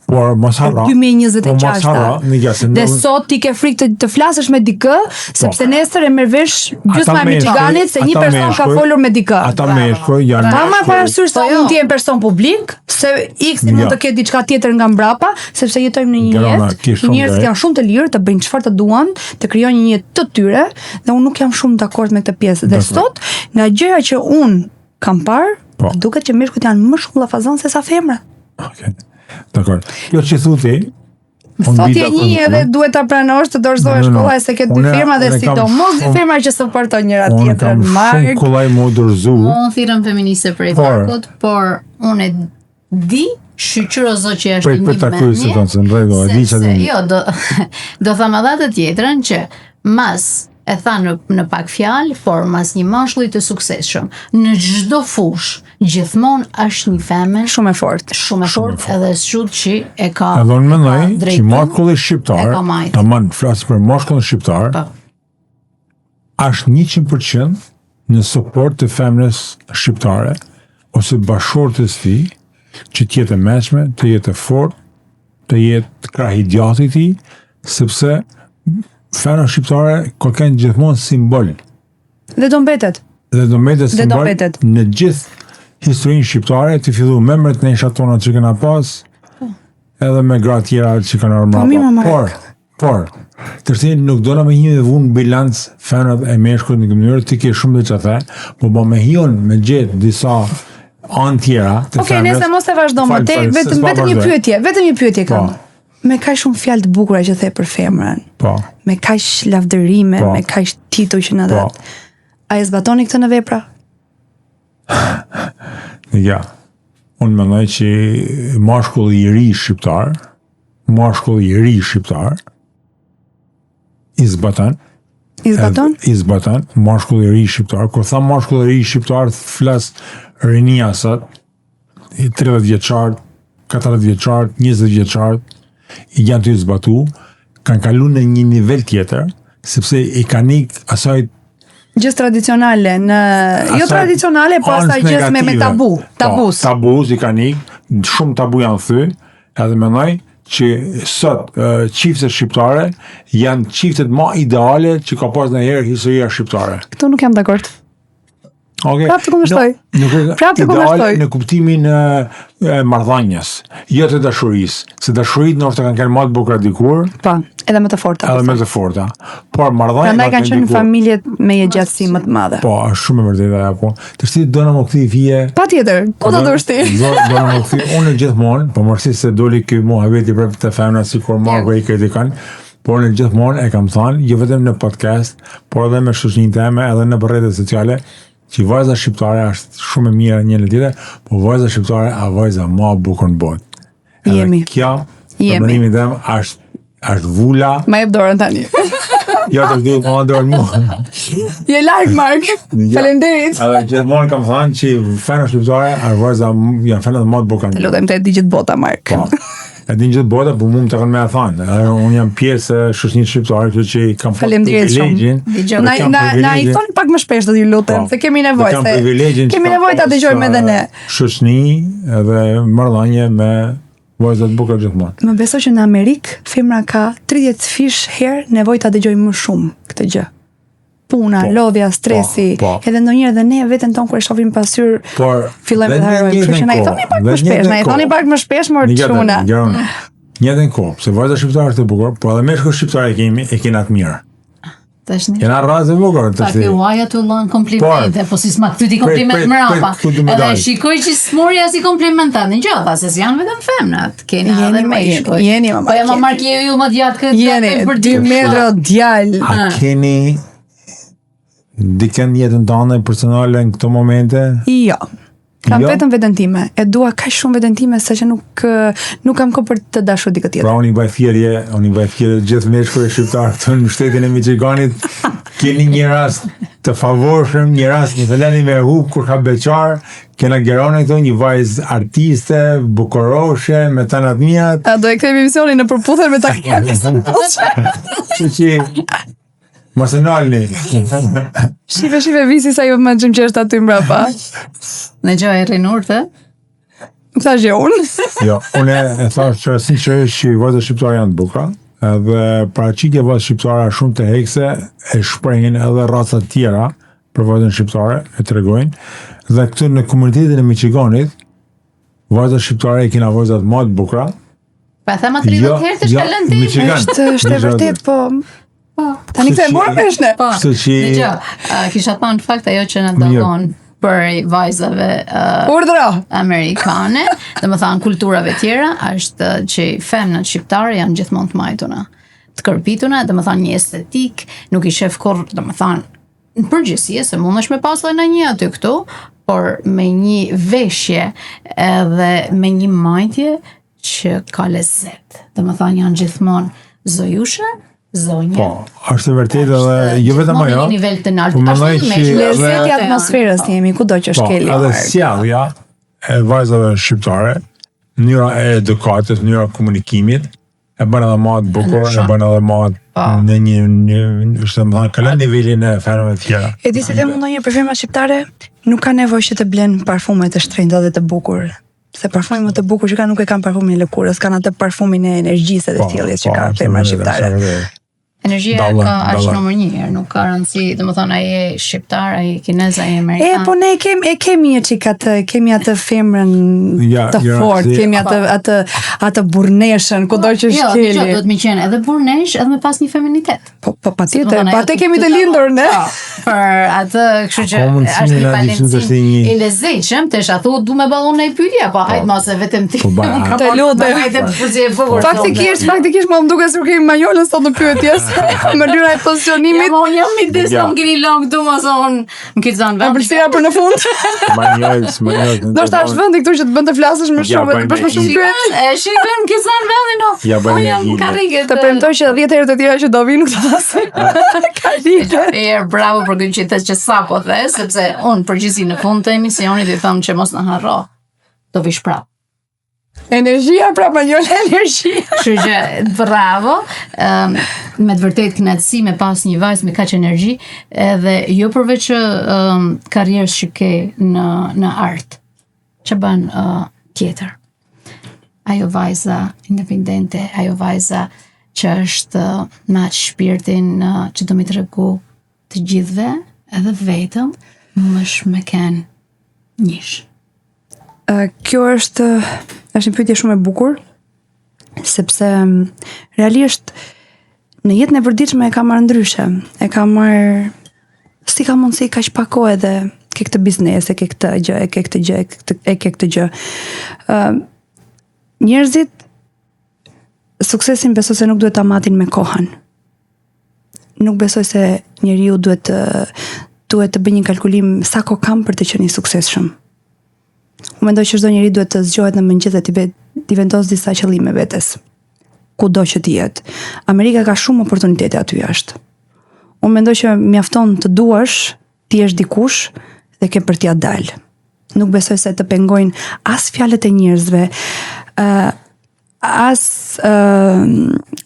Por mos harro. 2026. Po mos harro, në gjasë. Dhe sot ti ke frikë të, të flasësh me dikë, po. sepse nesër e merr vesh gjysma e Michiganit se një person ka folur me dikë. Ata meshkuj janë. Pa marrë parasysh se po jo. unë të jem person publik, se X mund të ketë diçka tjetër nga mbrapa, sepse jetojmë në një jetë. Njerëzit janë shumë të lirë të bëjnë çfarë të duan, të krijojnë një jetë të tyre dhe unë nuk jam shumë dakord me këtë pjesë. Dhe sot, nga gjëja që unë kam parë, po. duket që meshkujt janë më shumë llafazan se sa femrat. Okej. Okay. Dakor. Kjo që thu ti, Sot je një edhe duhet ta pranosh të dorëzohesh no, no, no. kollaj se ke dy femra dhe sidomos dy femra që suportojnë njëra tjetrën. Unë kam shumë kollaj m'u dorëzu. Unë thirrem feministe prej Markut, por unë e di shyqyr o zot që është një mendje. Prej për se thonë se në rregull, e di çfarë. Jo, do do them edhe atë tjetrën që mas e tha në, në pak fjalë, por mas një mashkulli të suksesshëm në çdo fushë, gjithmonë është një femër shumë e fortë, shumë e fortë edhe squt që e ka. Edhe unë mendoj që mashkulli shqiptar, tamam flas për mashkullin shqiptar. Po. Është 100% në suport të femrës shqiptare ose bashkëshortes tij, që të jetë e mençme, të jetë e fortë, të jetë krah i djathtë i tij, sepse femra shqiptare ka qenë gjithmonë simbol. Dhe do mbetet. Dhe do mbetet simbol. Dhe do mbetet. Në gjithë historinë shqiptare, të fillu me mbretneshat tona që kena pas, po. edhe me gra tjera që kanë ardhur po, mbrapa. Por, por, tërsi nuk dona me hi me vu në bilanc femrat e meshkujt në këtë mënyrë, ti ke shumë dhe që the, po po me hi unë me gjetë disa anë tjera të Okej, okay, nëse mos e vazhdo më tej, vetëm vetëm një pyetje, vetëm një pyetje kam. Po. Me kaq shumë fjalë të bukura që the për femrën. Po. Me kaq lavdërime, po. me kaq tituj që na po. dhatë. A e zbatoni këtë në vepra? Ja. Unë mendoj që mashkulli i ri shqiptar, mashkulli i ri shqiptar i zbaton. I zbaton? I zbaton mashkulli i ri shqiptar. Kur tham mashkulli i ri shqiptar, flas rinia sot, i 30 vjeçar, 40 vjeçar, 20 vjeçar, i janë tu i zbatu, kanë kalu në një nivel tjetër, sepse i kanë ik asaj gjës tradicionale në jo tradicionale, po asaj gjës me me tabu, po, tabus. Po, tabus i kanë ik, shumë tabu janë thy, edhe mendoj që sot çiftet shqiptare janë çiftet ma ideale që ka pas ndonjëherë historia shqiptare. Këtu nuk jam dakord. Okay. Prapë të kundërshtoj. Nuk e Prapë të kundërshtoj. Ideal në kuptimin e, e marrëdhënies, jo të dashurisë, se dashuritë ndoshta kanë qenë më të bukura dikur, Po, edhe më të forta. edhe më të forta. Por marrëdhënia Prandaj kanë qenë familjet me jetëgjatësi më të madhe. Po, është shumë e vërtetë ajo, po. Të shti do na më kthy vije. Patjetër, ku do dush ti? Do do na më kthy unë gjithmonë, po mërsi se doli ky muhabeti për të femra sikur Marko i kritikon. Por unë gjithmonë e kam thënë, jo vetëm në podcast, por edhe me shoqërinë time, edhe në rrjetet sociale, që vajza shqiptare është shumë e mirë një në tjetër, po vajza shqiptare a vajza më e bukur në botë. Edhe Jemi. Kjo, për Jemi. mendimin tim, është është vula, Ma jep dorën tani. jo të duhet më dorën mua. Je larg Mark. Ja. Faleminderit. Edhe gjithmonë kam thënë që femra shqiptare është vajza janë femrat më të bukura. Të lutem të e di gjithë bota Mark. Po. E din gjithë bota, po mu më takon me e thënë. Edhe unë jam pjesë e shoqërisë shqiptare, kështu që kam pas Faleminderit shumë. privilegjin. Dëgjoj. Na kam na na i privilegjin- thoni pak më shpesh do t'ju lutem, Po. se kemi nevojë Kam se privilegjin që kemi kam nevojë ta pas, dëgjojmë edhe ne. Shoqëni edhe marrëdhënie me vajza të bukura gjithmonë. Më beso që në Amerikë femra ka 30 fish herë nevojë ta dëgjojë më shumë këtë gjë. Puna, Po, lodhja, stresi, po, po. edhe ndonjëherë dhe ne veten tonë kur e shohim pasqyrë, Por fillojmë dhe të në harrojmë. Kështu që njëjtën na i kohë, thoni pak dhe më në shpesh, njëjtën na i thoni kohë. pak më shpesh mor Një gjatë, çuna. Gjaron, njëjtën kohë, se vajza shqiptare është e bukur, po edhe meshkuj shqiptare e kemi, e kena të mirë. Tash një Kena rracë e bukur, Pa tash. ky uaja të lën komplimente, po si s'ma kthy ti kompliment prit, mrapa. prit, ku du me Edhe dal. shikoj që s'mori as i kompliment tani gjë, tha se s'janë vetëm femnat, kena Jeni, edhe ma, jeni, meshkuj. jeni, mama, Po ja ma jeni. marr je ju më djatë këtë. Jeni për 2 metra djalë. A keni dikën jetën tënde personale në këto momente? Jo. Kam Jo? vetëm veten time. E dua kaq shumë veten time sa që nuk nuk kam kohë për të dashur dikë tjetër. Pra unë i bëj thirrje, unë i bëj thirrje gjithë meshkujve shqiptar këtu në shtetin e Michiganit. Keni një rast të favorshëm, një rast një të lëni me hup kur ka beqar, kena Gerone këtu, një vajzë artiste, bukuroshe, me të të mirat. A do e kthejmë emisionin në përputhje me takimin? Kështu që mos e nalni. Shife, shife visi sa ju më që është aty mbrapa. Në gjë e rrin urtë. Nuk thash jo unë. Jo, unë e thash që sinqerisht që vajzat shqiptare janë të bukura, edhe paraqitja e vajzës shqiptare është shumë të hekse, e shprehin edhe racat tjera për vajzën shqiptare, e tregojnë. Dhe këtu në komunitetin e Michiganit, vajzat shqiptare i kena vajzat më të bukura. Pa e thema 30 Jo, herë të jo, shka lënë ti. Michigan. Është është e Michigan. vërtet, po Po. tani këtë e Kështu që- morëm vesh ne. Po. Kështu që Dëgjoj, uh, kisha thënë në fakt ajo që na Mirë. dallon për vajzave uh, Urdhro. amerikane, dhe më thanë kulturave tjera, është që femnat shqiptare janë gjithmonë të majtuna, të kërpituna, dhe më thanë një estetik, nuk i shef kurrë, dhe më thanë, në përgjithësi, se mundesh me pas edhe në një aty këtu, por me një veshje edhe me një majtje që ka lezet. Dhe më thanë janë gjithmonë zojushe, zonje. po, është e vërtetë edhe jo vetëm gjithmonë ajo. në një nivel të lartë. Po mendoj Ashtu që me edhe- Lezeti i atmosferës jemi kudo që Po, shkeli. edhe Mark. sjellja e vajzave shqiptare, mënyra e edukatës, mënyra e komunikimit, e bën edhe më të bukur, e bën edhe më Po. në një, një është më thënë, kalon nivelin e femrave të tjera. E di se them unë ndonjëherë për femrat shqiptare, nuk ka nevojë që të blen parfume të shtrenjta dhe të bukur. Se parfumin më të bukur që kanë nuk e kanë parfumin e lëkurës, kanë atë parfumin e energjisë dhe Po, sjelljes që po, kanë është femrat vërtet, shqiptare. është vërtet. Energjia Dallon, ka është dallon. numër një herë, nuk ka rëndësi, domethënë ai je shqiptar, ai je kinez, ai je E, amerikan. po ne e kemi, e kemi një çik atë, kemi atë femrën Ja, të ja, fortë, si- kemi atë atë atë burneshën, kudo që Jo, dëgjoj, shkeli. duhet me qenë edhe burnesh, edhe me pas një feminitet. Po, po patjetër, Domethënë, pa ajo atë kemi të të- lindur ne. Po, për atë, kështu që Ka mundësi është me një na diçu të balancim është një- i lezetshëm, të a thu du me ballon në pyetje, po hajt mos e vetëm ti. Po, ba, Unë kam Të lutem. Hajde për si e bukur. Faktikisht, faktikisht mua më duket sikur kemi manjolën sot në pyetje, se mënyra e Ja, pozicionimit ma unë jam midis, Ja. po më keni lënë këtu, mos unë më kitë zanë e vend. pëlqeja për në fund. Manjolës, manjolës. Ndoshta është vendi këtu që të bën të flasësh më Ja, shumë, bëjmë të bësh më shumë i- pyetje. E shikojmë, më kitë zanë vendin, no. Ja, bëjmë Unë jam i- karriget. Të premtoj që 10 herë të tjera që do vinë këto asë. Karrige. E, bravo për këtë që the që sapo the, sepse unë përgjithësi në fund të emisionit i them që mos na harro. Do vish prapë. Energjia pra manjola energjia. Kështu që bravo. Ëm me të vërtet kënaqësi me pas një vajzë me kaq energji, edhe jo përveç um, karrierës që ke në në art, që bën uh, tjetër. Ajo vajza independente, ajo vajza që është me atë shpirtin që do m'i tregu të gjithëve, edhe vetëm, më është me ken njësh. Uh, kjo është është një pyetje shumë e bukur, sepse realisht në jetën e përditshme e kam marrë ndryshe. E kam marrë si ka mundësi kaq pak kohë edhe ke këtë biznes, e ke këtë gjë, e ke këtë gjë, e ke këtë, e ke këtë gjë. Ë uh, njerëzit suksesin besoj se nuk duhet ta matin me kohën. Nuk besoj se njeriu duhet të duhet të bëjë një kalkulim sa kohë kam për të qenë i suksesshëm. Unë mendoj që çdo njeri duhet të zgjohet në mëngjes dhe t'i ve, t'i vendosë disa qëllime vetes. Kudo që të jetë. Amerika ka shumë oportunitete aty jashtë. Unë mendoj që mjafton të duash, të jesh dikush dhe ke për t'ia dalë. Nuk besoj se të pengojnë as fjalët e njerëzve, ë uh, as uh,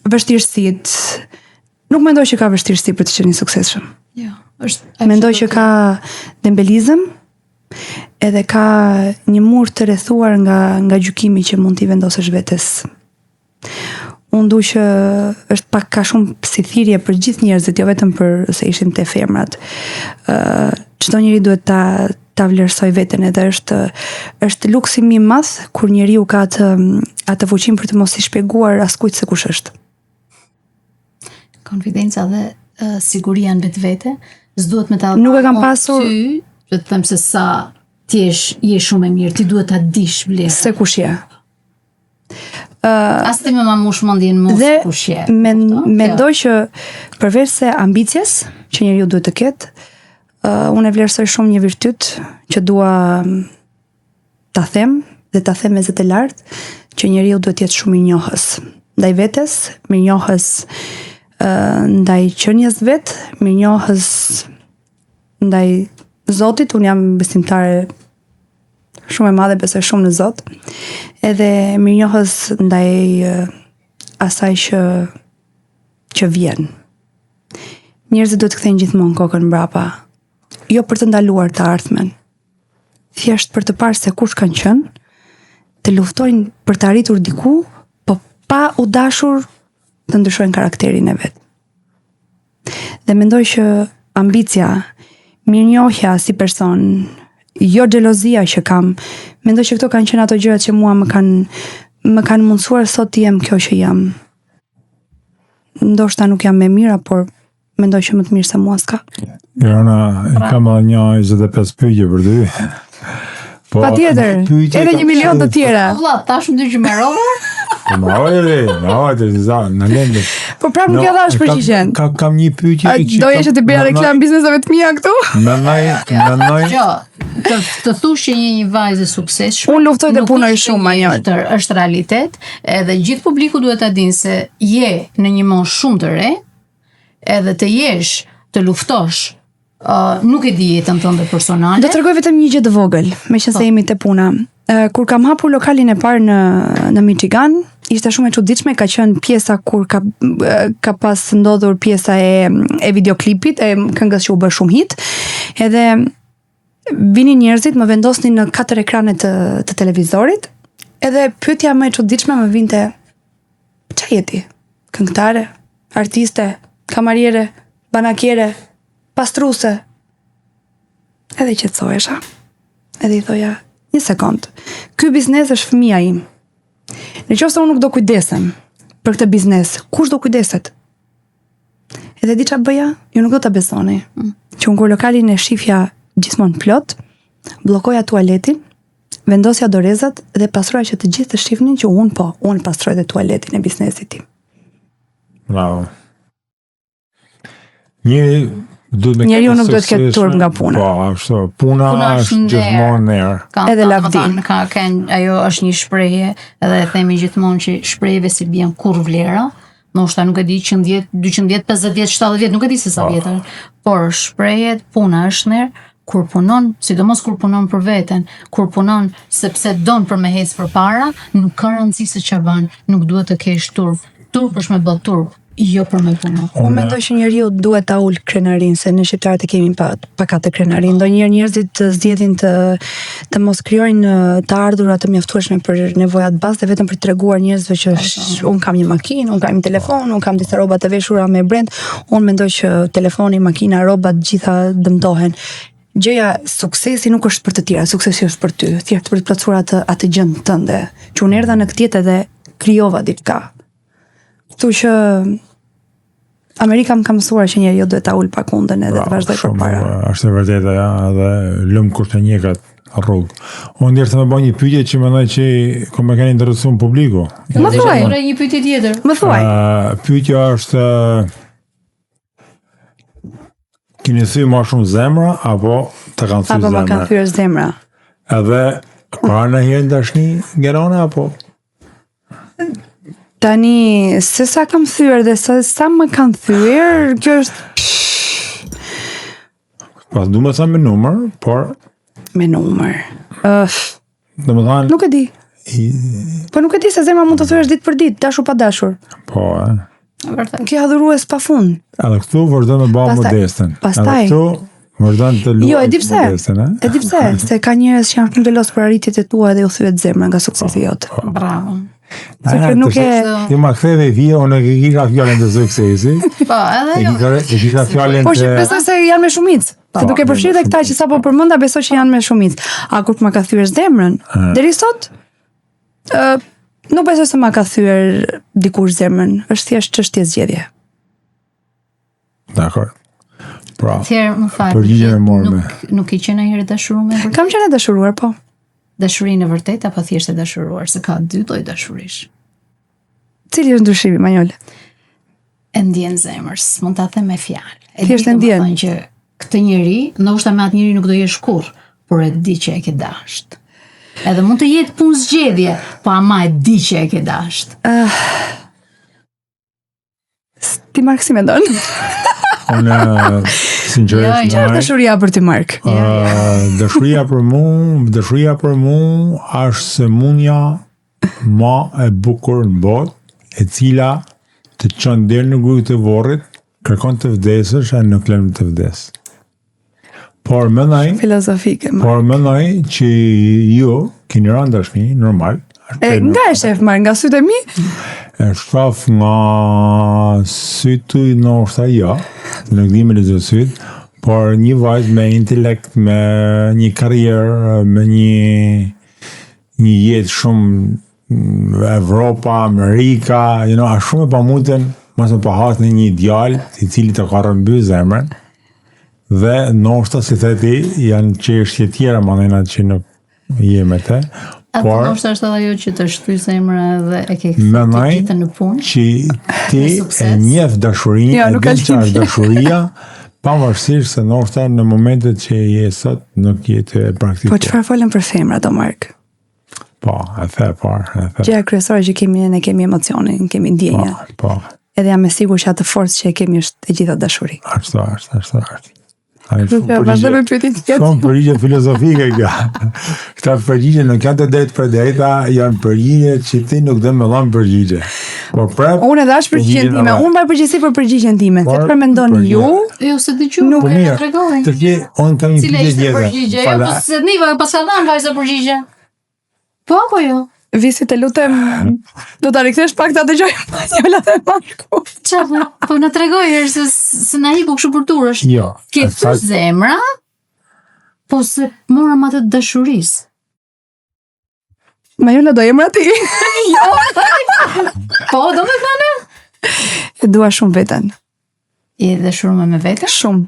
vështirësitë. Nuk mendoj që ka vështirësi për të qenë i suksesshëm. Jo, është Mendoj që ka dembelizëm, edhe ka një mur të rrethuar nga nga gjykimi që mund t'i vendosësh vetes. Unë du që është pak ka shumë si thirrje për gjithë njerëzit, jo vetëm për se ishim te femrat. Ë uh, çdo njeri duhet ta ta vlerësoj veten edhe është është luksi më i madh kur njeriu ka atë atë fuqinë për të mos i shpjeguar askujt se kush është. Konfidenca dhe uh, siguria në vetvete, s'duhet me ta Nuk e kam pasur ty, të të them se sa ti jesh, je shumë e mirë, ti duhet ta dish vlerën. Se kush je. Uh, As ti me ma mush mendjen mu se kush je. Men, mendoj që përveç se ambicies që njeriu duhet të ketë, uh, unë e vlerësoj shumë një virtyt që dua ta them dhe ta them me zë të lartë që njeriu duhet të jetë shumë mirënjohës ndaj vetes, mirënjohës uh, ndaj qenies vet, mirënjohës ndaj Zotit, unë jam besimtare shumë e madhe, besoj shumë në Zot. Edhe mirënjohës ndaj asaj që që vjen. Njerëzit duhet të kthejnë gjithmonë kokën mbrapa, jo për të ndaluar të ardhmen. Thjesht për të parë se kush kanë qenë, të luftojnë për të arritur diku, po pa u dashur të ndryshojnë karakterin e vet. Dhe mendoj që ambicia, mirënjohja si person, jo xhelozia që kam, mendoj që këto kanë qenë ato gjërat që mua më kanë më kanë mundësuar sot të jem kjo që jam. Ndoshta nuk jam më e mira, por mendoj që më të mirë se mua s'ka. Irona, kam edhe një 25 pyetje për ty. Po, Patjetër, edhe një milion të tjera. Po vlla, tash më dy që mbarova. Po mbaroj, mbaroj të za, në lëndë. Po prapë nuk ja dhash përgjigjen. Kam kam një pyetje që doje që të bëja reklamë bizneseve të mia këtu? Mendoj, mendoj. Jo, të të thush që je një vajzë e suksesshme. Unë luftoj të punoj shumë Manjol. Është realitet, edhe gjithë publiku duhet ta dinë se je në një moshë shumë të re, edhe të jesh, të luftosh, uh, nuk e di jetën tënde personale. Do të tregoj vetëm një gjë të vogël, meqenëse po. jemi te puna. Uh, kur kam hapur lokalin e parë në në Michigan, ishte shumë e çuditshme, ka qenë pjesa kur ka ka pas ndodhur pjesa e e videoklipit, e këngës që u bë shumë hit. Edhe vinin njerëzit, më vendosnin në katër ekrane të të televizorit. Edhe pyetja më e çuditshme më vinte, "Ça je ti? Këngëtare, artiste, kamariere, banakiere, pastruse. Edhe qetësohesha. Edhe i thoja, një sekond, ky biznes është fëmija im. Në qoftë se unë nuk do kujdesem për këtë biznes, kush do kujdeset? Edhe di ça bëja, ju nuk do ta besoni. Mm. Që unë kur lokalin e shifja gjithmonë plot, bllokoja tualetin, vendosja dorezat dhe pastroja që të gjithë të shifnin që unë po, unë pastroj dhe tualetin e biznesit tim. Bravo. Njeri duhet me Njeriu nuk duhet të ketë turp nga puna. Po, ashtu. Puna, puna është gjithmonë nder. Ka, edhe lavdi. Ka, ka, ajo është një shprehje, edhe e themi gjithmonë që shprehjeve s'i bjen kurrë vlera, ndoshta nuk e di 100 vjet, 200 vjet, 50 vjet, 70 vjet, nuk e di se sa po. vjet është. Por shprehjet puna është nder kur punon, sidomos kur punon për veten, kur punon sepse don për me hec përpara, nuk ka rëndësi se çfarë bën, nuk duhet të kesh turp. Turp është me bë turp. Jo për me punu. Unë mendoj që njeriu duhet ta ul krenarinë, se ne shqiptarët e kemi pa, pak atë krenarinë. Ndonjëherë njerëzit zgjedhin të të mos krijojnë të ardhura të mjaftueshme për nevojat bazë dhe vetëm për të treguar njerëzve që un kam një makinë, un kam një telefon, un kam disa rroba të veshura me brand. Un mendoj që telefoni, makina, rrobat të gjitha dëmtohen. Gjëja suksesi nuk është për të tjerë, suksesi është për ty, thjesht për të plotësuar atë atë gjën tënde. Që unë erdha në këtë jetë edhe krijova diçka. Kështu që Amerika më ka mësuar që njeriu duhet ta ul pak hundën edhe të vazhdoj përpara. Është e vërtetë ja, edhe lum kush të ndjek atë rrugë. Unë desha me bë një pyetje që mendoj që ka me qenë interesuar publiku. Më thuaj. Një pyetje tjetër. Më thuaj. Uh, pyetja është Keni thy ma shumë zemra apo të kanë thy zemra? Apo më kanë thyer zemra. Edhe ka ndonjëherë në dashni Gerona apo? Tani, se sa kam thyer dhe se sa më kanë thyer, kjo është Po, du me thënë me numër, por me numër. Ëh, domethënë nuk e di. I... Po nuk e di se zemra mund të thyesh ditë për ditë, dashur pa dashur. Po, e. Vërtet. Ke adhurues pa fund. Edhe këtu vazhdon me bë modestën. Pastaj. Edhe këtu vazhdon të luajë. Jo, e di pse. Modestën, e? e di pse, se ka njerëz që janë shumë xheloz për arritjet e tua dhe u thyet zemra nga suksesi jot. Po. Bravo. Se që nuk e Ti ma ktheve vije, unë e kisha fjalën te suksesi. Po, edhe jo. E kisha fjalën Po që besoj se janë me shumicë. Se po, duke përfshirë edhe këta që sapo përmenda, besoj që janë me shumicë. A kur ma ka thyer zemrën? Deri sot, Ë, nuk besoj se ma ka thyer dikush zemrën, është thjesht çështje zgjedhje. Dakor. Pra, Atëherë, më fal. Përgjigjen e morëm. Nuk nuk ke qenë ndonjëherë e dashuruar me Kam qenë e dashuruar, po. Dashurinë e vërtetë apo thjesht e dashuruar, se ka dy lloj dashurisë. Cili është ndryshimi, Manjol? E ndjen zemër, s'mund ta them me fjalë. E Thjesht e ndjen. Që këtë njeri, ndoshta me atë njeri nuk do jesh kurrë, por e di që e ke dasht. Edhe mund të jetë punë zgjedhje, po ama e di që e ke dasht. Uh, ti Mark si mendon? Unë sinqerisht jo, jo. është dashuria për ty Mark? Uh, dashuria për mu, dashuria për mu është sëmundja ma e bukur në botë, e cila të çon deri në grykë të vorrit, kërkon të vdesësh e nuk lën të vdes. Por mendoj filozofike. Por mendoj që ju keni rënë dashni normal. E, nga e shef Mark, nga sytë e mi? E shof nga sytë tuj ndoshta jo, nuk di me lexu sytë, por një vajzë me intelekt, me një karrierë, me një një jetë shumë Evropa, Amerika, you know, a shumë e pamundun mos me pa has në një djalë i cili të ka rrëmby zemrën dhe ndoshta si the ti janë çështje tjera mandena që nuk je me te. A por ndoshta është edhe ajo që të shty zemra dhe e ke kthyer të gjithën në punë. Që ti e njeh dashurinë, jo, e din çfarë është dashuria, pavarësisht se ndoshta në momentet që je sot nuk je tu e praktikuar. Po çfarë folëm për femrat o Mark? Po, e the parë, e the. Gjëja kryesore që kemi ne kemi emocionin, kemi ndjenja. Po, po. Edhe jam e sigurt që atë forcë që e kemi është e gjitha dashuri. Ashtu është, ashtu është. Ai shumë përgjigje. Me pyetjen tjetër. Shumë përgjigje filozofike kjo. Këta përgjigje nuk janë të drejtpërdrejta, janë përgjigje që ti nuk do me dhënë përgjigje. Po prap. Unë e dhashë përgjigjen time, unë mbaj përgjegjësi për përgjigjen time. Se çfarë mendon ju? Jo, s'e dëgjoj. Nuk po e tregoj. Të gjej, unë kam një pyetje tjetër. Përgjigje, jo, po s'e niva, paska dhënë vajza përgjigje. Po apo jo? Visi të lutem, do ta rikthesh pak ta dëgjoj Manjola dhe Marku. Ça po, po na tregoj herë se se na iku kështu për turësh. Jo. Ke thy zemra? Po se morëm atë të dashurisë. Manjola do emra ti? Jo. Po, do me thënë? E dua shumë veten. Je e dashuruar me veten? Shumë.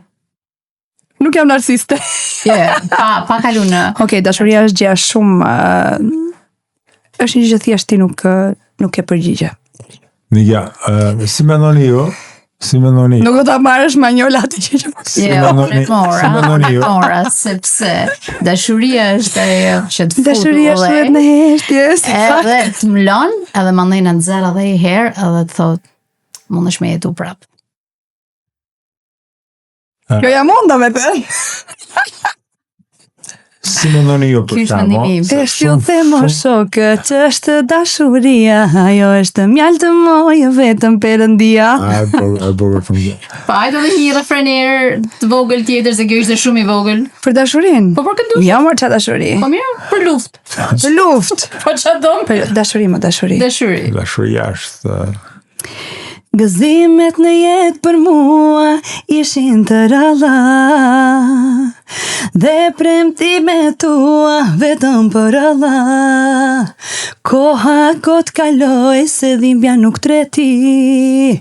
Nuk jam narciste. Jo, yeah, pa pa kalu në. Okej, okay, dashuria është gjë shumë uh, është një gjë thjesht ti nuk nuk ke përgjigje. Një, uh, si mendoni ju? Si mendoni? Nuk do ta marrësh Manjola atë gjë që po. Si jo, mendoni? Si mendoni ju? Mora, sepse dashuria është ajo që të fut. Dashuria është në heshtje. Edhe të mlon, edhe mandej të nxjerr edhe një herë, edhe të thotë mundesh me jetu prap. Kjo jam unë, do me thënë. Si mendoni ju për Ky është këtë, mendimi im. Se Vesh ju shumë- them o shumë- shokë që është dashuria, ajo është mjaltë moj, vetëm perëndia. A, e bukur, e bukur shumë. Pa, hajde edhe një refrener të vogël tjetër, se kjo ishte shumë i vogël. Për dashurinë? Po për këtë dush? Jo, mor ça dashuri. Po mirë, për luftë. Për luftë. Po ça do? Për dashuri, më dashuri. Dashuri. Dashuria është eh, Gëzimet në jetë për mua ishin të ralla Dhe premtimet tua vetëm për alla Koha kot kaloi se dhimbja nuk treti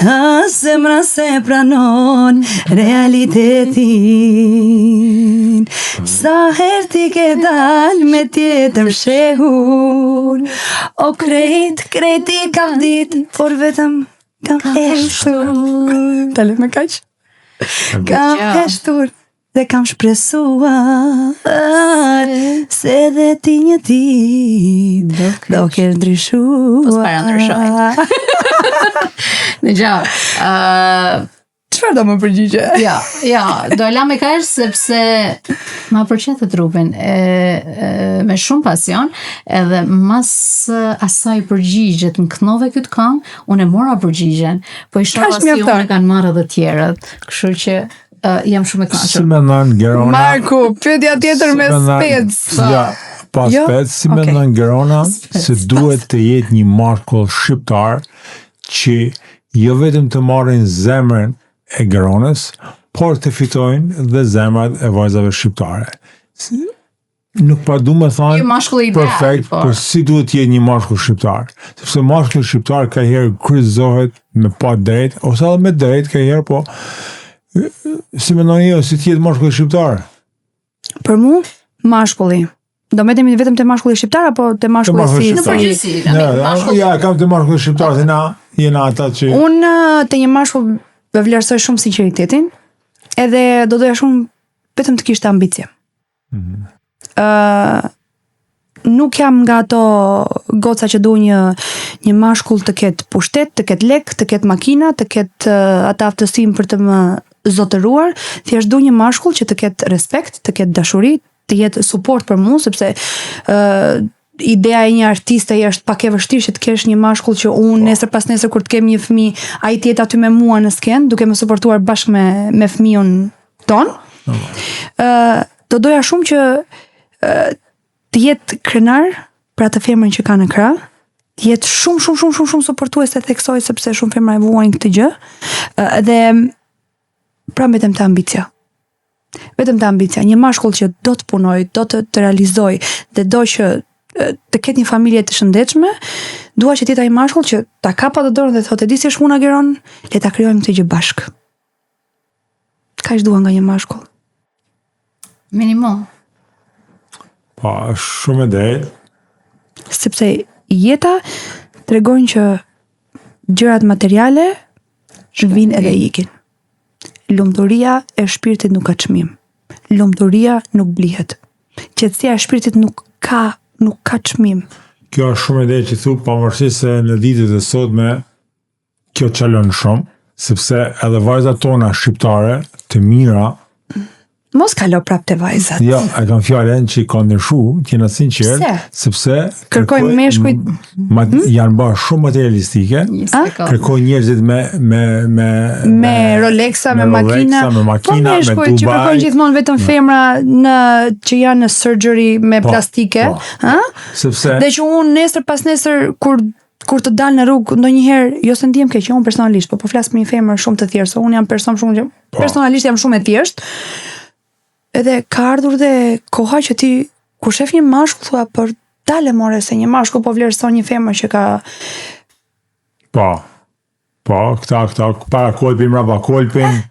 As zemra se pranon realitetin Sa herë ti ke dal me tjetër fshehur O krejt, krejt i kam dit, por vetëm kam heshtur Ta le me kaq? Kam Ja. heshtur dhe kam shpresuar Se dhe ti një ditë do kesh ndryshuar Po s'para ndryshoj. Në gja, uh, Çfarë do më përgjigje? ja, ja, do e la me kaq sepse ma pëlqen trupin e, e, me shumë pasion edhe mas e, asaj përgjigjet më kënove këtë këngë, unë e mora përgjigjen, po i shoh Kaq si mjafton. unë e kanë marrë edhe tjerët, kështu që e, jam shumë e Si kënaqur. mendon Gerona? Marku, pyetja tjetër si me mendon- spec. Ja, pa Jo? spec, si Okej. mendon Gerona se duhet të jetë një mashkull shqiptar që jo vetëm të marrin zemrën e Geronës, por të fitojnë dhe zemrat e vajzave shqiptare. Si, nuk pa du me Një thonë mashkull ideal, perfekt, po. por si duhet të jetë një mashkull shqiptar? Sepse mashkulli shqiptar ka herë kryqëzohet me pa drejt, ose edhe me drejt ka herë, po e, si mendoni ju, si të jetë mashkulli shqiptar? Për mu, mashkulli. Do mbetemi vetëm te mashkulli shqiptar apo te mashkulli mashkulli si? Në shqiptar. përgjithësi, Ne, I mean, mashkull ja, kam të mashkulli shqiptar, se na jena ata që Unë eh, te një mashkull e vlerësoj shumë sinqeritetin, edhe do doja shumë vetëm të kishte ambicie. Ë, nuk jam nga ato goca që du një një mashkull të ketë pushtet, të ketë lek, të ketë makina, të ketë uh, atë aftësinë për të më zotëruar, thjesht du një mashkull që të ketë respekt, të ketë dashuri, të jetë suport për mua sepse ë ideja e një artiste është pak e vështirë që të kesh një mashkull që unë nesër pas nesër kur të kem një fëmijë, ai të jetë aty me mua në skenë, duke më suportuar bashkë me me fëmijën ton. Ë do doja shumë që ë, të jetë krenar për atë femrën që ka në krah, të jetë shumë shumë shumë shumë shumë suportuese theksoj sepse shumë femra e vuajnë këtë gjë. Ë, Dhe pra vetëm të ambicia. Vetëm të ambicia, një mashkull që do të punoj, do të, të realizoj dhe do që e, të ketë një familje të shëndetshme, dua që të jetë ai mashkull që ta kap atë dorën dhe thotë, "E di si është puna Geron, le ta krijojmë këtë gjë bashkë." Kaq dua nga një mashkull. minimum. Po, është shumë e drejtë. sepse jeta tregon që gjërat materiale vinë edhe ikin. Lumturia e shpirtit nuk ka çmim. Lumturia nuk blihet. Qetësia e shpirtit nuk ka nuk ka çmim. Kjo është shumë e drejtë që thu, pavarësisht se në ditët e sotme kjo çalon shumë, sepse edhe vajzat tona shqiptare të mira, Mos kalo prap te vajzat. jo, e kam fjalën që ka ndryshu, të jena sinqert, Pse? sepse Kërkojnë meshkujt- ma, janë bërë shumë materialistike, Një A? sekond. kërkojnë njerëzit me me me me Rolexa, me, me makina, Rolexa, me makina, po me meshkujt që Dubai. kërkojnë gjithmonë vetëm femra në që janë në surgery me Po, plastike, po. ha? sepse Dhe që unë nesër pas nesër kur kur të dal në rrugë ndonjëherë, jo se ndihem keq, jo unë personalisht, po po flas me një femër shumë të thjeshtë, se unë jam person shumë që Po. personalisht jam shumë e thjeshtë. Edhe ka ardhur dhe koha që ti kur shef një mashkull thua për dale more se një mashkull po vlerëson një femër që ka po po këta këta para kolpin mbrapa kolpin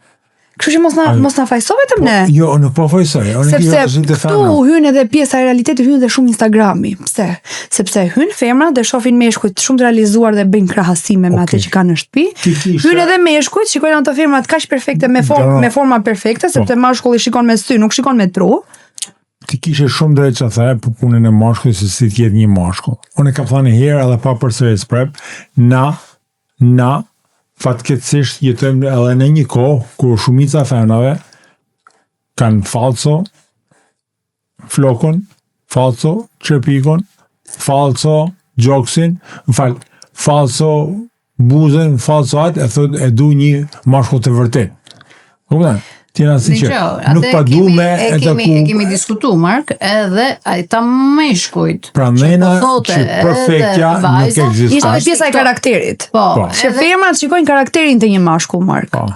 Kështu që mos na mos na fajso vetëm ne. jo unë nuk po fajsoj unë Sepse jo të këtu thënë hyn edhe pjesa e realitetit, hyn edhe shumë Instagrami. Pse? Sepse hyn femrat dhe shohin meshkujt shumë të realizuar dhe bëjnë krahasime me atë Okej. që kanë në shtëpi. Ti kishe- Hyn edhe meshkujt, shikojnë ato femrat kaq perfekte me formë Da. me forma perfekte, Po. sepse mashkulli shikon me sy, nuk shikon me tru. ti kishe shumë drejt që the për punën e mashkullit se si të jetë një mashkull. Unë e kam thënë një herë edhe pa përsëris prep, na na fatkeqësisht jetojmë edhe në një kohë kur shumica e femrave kanë falso. flokun, falso qerpikun, falso gjoksin, më fal, falso buzën, falso atë, e thot e du një mashkull të vërtet. Kupton? Ti jena sinqert. Nuk pa du me e kemi, e kemi diskutu, Mark, edhe ata meshkujt. Pra mena po që perfektja nuk ekziston. Ishte pjesa e karakterit. Po, po. Që femrat shikojnë karakterin te një mashkull, Mark. Po.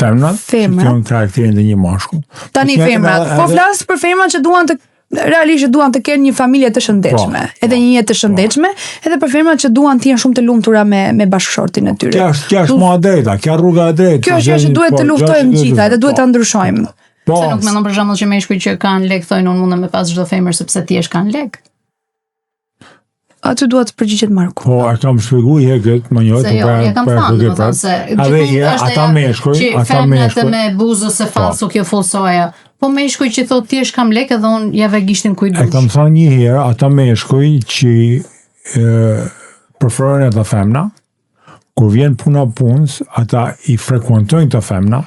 Femrat shikojnë karakterin te një mashkull. Tani po femrat, po flas për femrat që duan të realisht që duan të kenë një familje të shëndetshme, po, edhe një jetë të po. shëndetshme, edhe për femrat që duan të jenë shumë të lumtura me me bashkëshortin e tyre. Kjo është kjo është më e drejta, kjo rruga e drejtë. Kjo është që duhet të po, luftojmë të gjitha, edhe duhet ta ndryshojmë. Po. Se nuk mendon për shembull që meshkujt që kanë lek thonë unë mundem me pas çdo femër sepse thjesht kanë lek. Aty dua të përgjigjet Marku. Po, e kam shpjegu një herë këtë, më njëjtë, po, jo, ja kam po, thënë, po, se edhe një ata meshkuj, ata meshkuj. me buzë se po. falso kjo falso ajo. Po meshkuj që thotë thjesht kam lek edhe unë ja vë gishtin kujt dush. E kam thënë një herë, ata meshkuj që e, preferojnë ata femna, kur vjen puna punës, ata i frekuentojnë këto femna,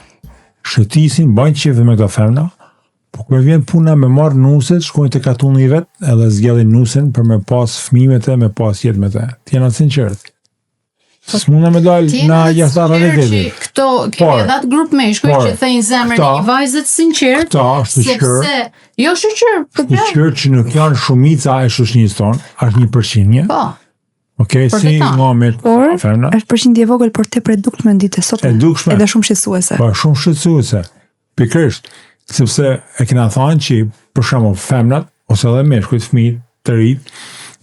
shëtisin, bajnë qejf me këto femna, Po kur vjen puna me marrë nuset, shkojnë te katuni i vet edhe zgjedhin nusen për me pas fëmijë me te, me pas jetë me te. Të jena sinqert. Po, S'mundna me dal na jashtë realitetit. Këto kemi edhe atë grup meshkuj që thejnë zemrën e një vajze të sinqert. Këta shyqyr. Sepse jo shyqyr, po shyqyr që nuk janë shumica e shoqërisë tonë, është një përqindje. Po. Okej, okay, si nga me por, femna. Është përqindje e vogël, por tepër e dukshme në ditët e sotme. E dukshme. Edhe shumë shqetësuese. Po, shumë shqetësuese. Pikërisht, sepse e kena thanë që për shembull femnat ose edhe meshkujt, fëmijët, të rinjtë,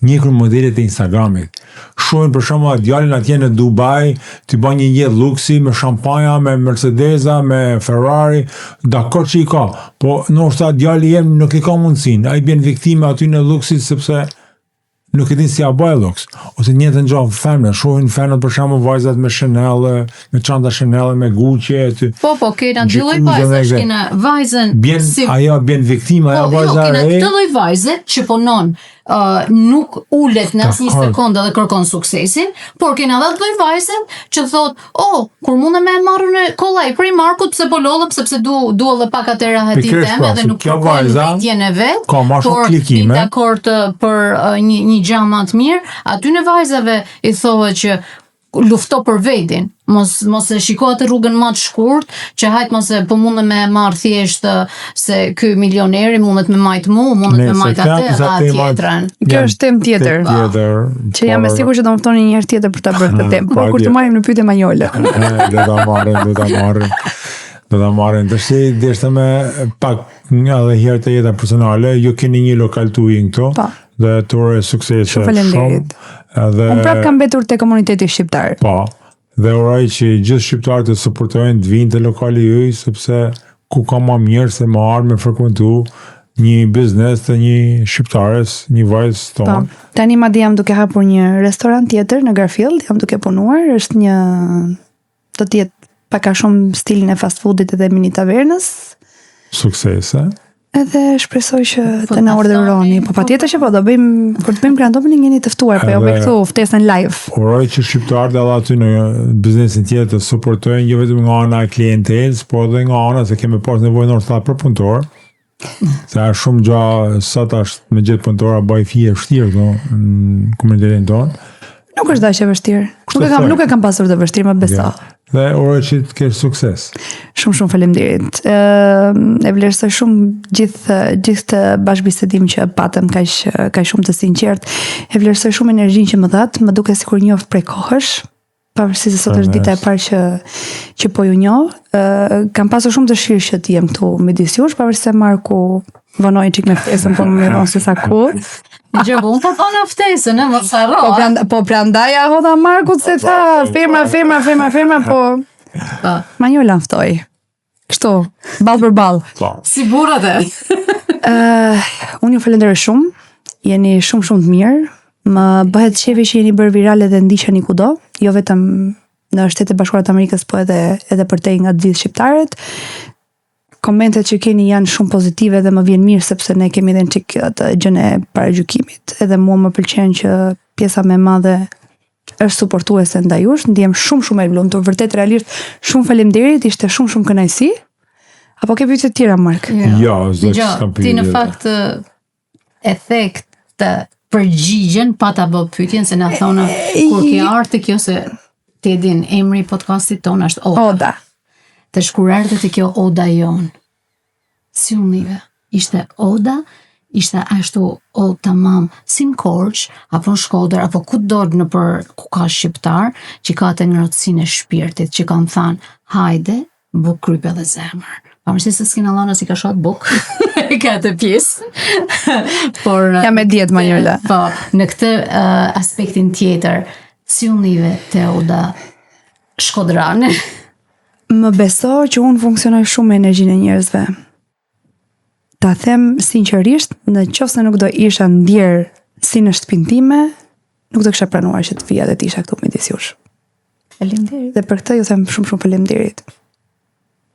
ndjekin modelet e Instagramit. Shohin për shembull atë djalin atje në Dubai, tu ba një jetë luksi me shampanja, me Mercedesa, me Ferrari, dakord që i ka, po ndoshta djali jem nuk i ka mundësinë, ai bjen viktimë aty në luksit sepse nuk e din si ja baj luks. Ose njëjtën gjë femra, shohin femrat për shembull vajzat me Chanel, me çanta Chanel, me Gucci aty. Po, po, kena dy lloj vajzash, kena vajzën bjen, si ajo bjen viktima, ajo po, jo, vajza kena këtë lloj vajze që punon uh, nuk ulet në asnjë sekondë dhe kërkon suksesin, por kena edhe atë lloj vajze që thot, Oh, kur mundem me e marrë unë kollaj prej Markut pse po lodhem sepse du du edhe pak atë rahati teme pra, dhe nuk kjo vajza rritjen e vet. Ka më shumë klikime. Por dakord për uh, një një gjë më të mirë, atyne vajzave i thuhet që lufto për vetin, mos mos e shiko atë rrugën më të shkurt, që hajt mos e po mundem me e marr thjesht se ky milioneri mundet me majt mu, mundet me majt atë dhe atë tjetrën. Kjo është temë tjetër. Tjetër. Që jam e sigurt që do më ftoni një herë tjetër për ta bërë këtë temë. Po kur të marrim në pyetje Manjolën. Do ta marrim, do ta marrim. Do ta marrim. Tash deshta me pak nga edhe herë te jeta personale, ju keni një lokal tuajin këtu. Po. Dhe të uroj suksese shumë. Faleminderit. Edhe Unë prapë kam mbetur te komuniteti shqiptar. Po. Dhe uroj që gjithë shqiptarët të suportojnë të vinë te lokali juj, sepse ku ka ma mirë se me ardhë me frekuentu një biznes të një shqiptares, një vajzë po, tonë. Po, tani madje jam duke hapur një restorant tjetër në Garfield, jam duke punuar, është një do të jetë pak a shumë stilin e fast foodit edhe mini tavernës. Suksese. Edhe shpresoj që po të na urdhëroni. Po patjetër që po do bëjmë kur të bëjmë grand opening jeni të ftuar, po jo bëj këtu ftesën live. Uroj që shqiptarët edhe aty në biznesin tjetër të suportojnë jo vetëm nga ana e klientelës, po edhe nga ana se kemi pas nevojë ndoshta për punëtor. Se është shumë gja sot është me gjetë punëtora bëj fije vështirë këtu në komunitetin tonë. Nuk është aq e vështirë. Nuk e kam nuk e kam pasur të vështirë, më beso. Ja. Dhe uroj që të kesh sukses. Shumë shumë faleminderit. Ë e vlerësoj shumë gjithë gjithë këtë bashkëbisedim që patëm kaq kaq shumë të sinqert. E vlerësoj shumë energjinë që më dhatë, më duket sikur njoh prej kohësh. Pavarësisht se sot është dita e parë që që po ju njoh, ë kam pasur shumë dëshirë që të jem këtu midis jush, pavarësisht se Marku vonoi çik me ftesën, po më vonë se sa kur. Gjë, po unë po thonë ftesën, e mos harro. Po prand, po prandaj ja hodha Markut se tha femra, femra, femra, femra, po. Po. Manjola më ftoi. Kështu, ball për ball. Po. Si burrat e. Ë, uh, unë ju falenderoj shumë. Jeni shumë shumë të mirë. Më bëhet qefi që jeni bërë viral edhe ndiqeni kudo, jo vetëm në Shtetet e Bashkuara të Amerikës, po edhe edhe përtej nga të gjithë shqiptarët. Komentet që keni janë shumë pozitive dhe më vjen mirë sepse ne kemi edhe një çik atë gjën e paragjykimit. Edhe mua më pëlqen që pjesa më e madhe është suportuese ndaj jush, ndihem shumë shumë e lumtur, vërtet realisht shumë faleminderit, ishte shumë shumë kënaqësi. Apo ke pyetje të tjera, Mark? Jo, s'do Dëgjo, s'kam Ti në pyetje. fakt e the këtë përgjigjen pa ta bë pyetjen se na thonë kur ke ardhur te kjo se ti e din emri i podcastit ton është Oda. Oda. Të kur erdhe te kjo Oda jon. Si u ndive? Ishte Oda, ishte ashtu o tamam si në Korçë apo në Shkodër apo kudo në për ku ka shqiptar që ka atë ngrohtësinë e shpirtit që kanë thënë hajde buk krype dhe zemër. Pavarësisht se s'kena lënë si ka shot buk, e ka atë pjesë. Por Jam e dietë Manjola. Po, në këtë uh, aspektin tjetër, si u ndive te Oda shkodrane? Më beso që unë funksionoj shumë me energjinë e njerëzve. Ta them sinqerisht, në qoftë se nuk do isha ndjer si në shtëpinë time, nuk do kisha pranuar që të vija dhe të isha këtu midis jush. Faleminderit. Dhe për këtë ju them shumë shumë faleminderit.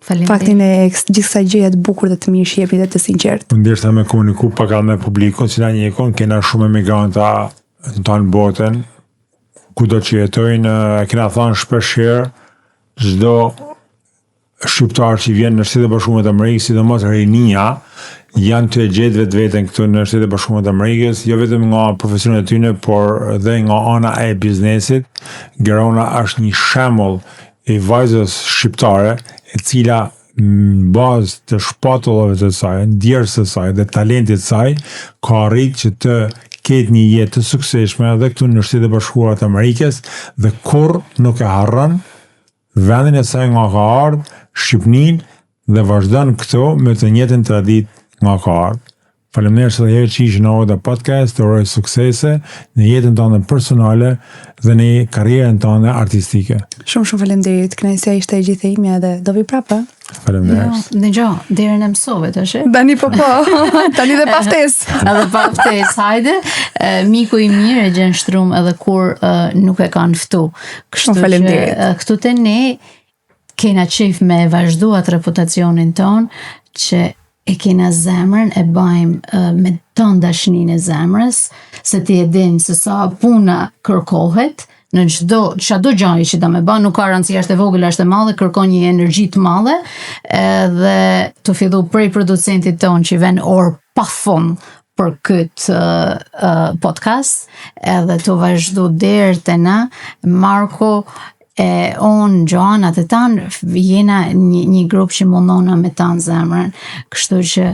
Faleminderit. Faktin e gjithë kësaj gjëje të bukur dhe të mirë që jepni dhe të sinqert. Unë desha me komuniku pak edhe me publikun, që na njekon, kena shumë emigranta në tanë botën, kudo që jetojnë, e kena thonë shpesh herë, çdo shqiptar që vjen në Shtetet e Bashkuara të Amerikës, sidomos rinia, janë të gjetë vetveten këtu në Shtetet e Bashkuara të Amerikës, jo vetëm nga profesionet e tyre, por dhe nga ana e biznesit. Gerona është një shembull i vajzës shqiptare, e cila në bazë të shpatullave të saj, ndjersës së saj dhe talentit të saj, ka arritur që të ketë një jetë të suksesshme edhe këtu në Shtetet e Bashkuara të Amerikës dhe kurr nuk e harron vendin e saj nga ka ardhur, Shqipëninë dhe vazhdon këtu me të njëjtën traditë nga ka ardhur. Faleminderit edhe herë që ishe në Oda Podcast, të uroj suksese në jetën tënde personale dhe në karrierën tënde artistike. Shumë shumë faleminderit. Kënaqësia ishte e gjithë e imja dhe do vi prapë. Faleminderit. Jo, dëgjo, derën e mësove tash. e? Tani po po. Tani dhe pa ftesë. Edhe pa ftesë, hajde. E, miku i mirë e gjen shtrum edhe kur e, nuk e kanë ftu. Kështu Shumë që faleminderit. e, këtu te ne kena qef me vazhdu atë reputacionin ton që e kena zemrën, e bajmë e, me tonë dashninë e zemrës, se ti e din se sa puna kërkohet në çdo çdo gjë që do me bë, nuk ka rëndësi është e vogël është e madhe, kërkon një energji të madhe, edhe të fillu prej producentit ton që i ven orë pa fund për këtë uh, uh, podcast, edhe të vazhdu deri te na, Marko e unë, Joana të tanë, jena një, një grup që mundona me tanë zemrën, kështu që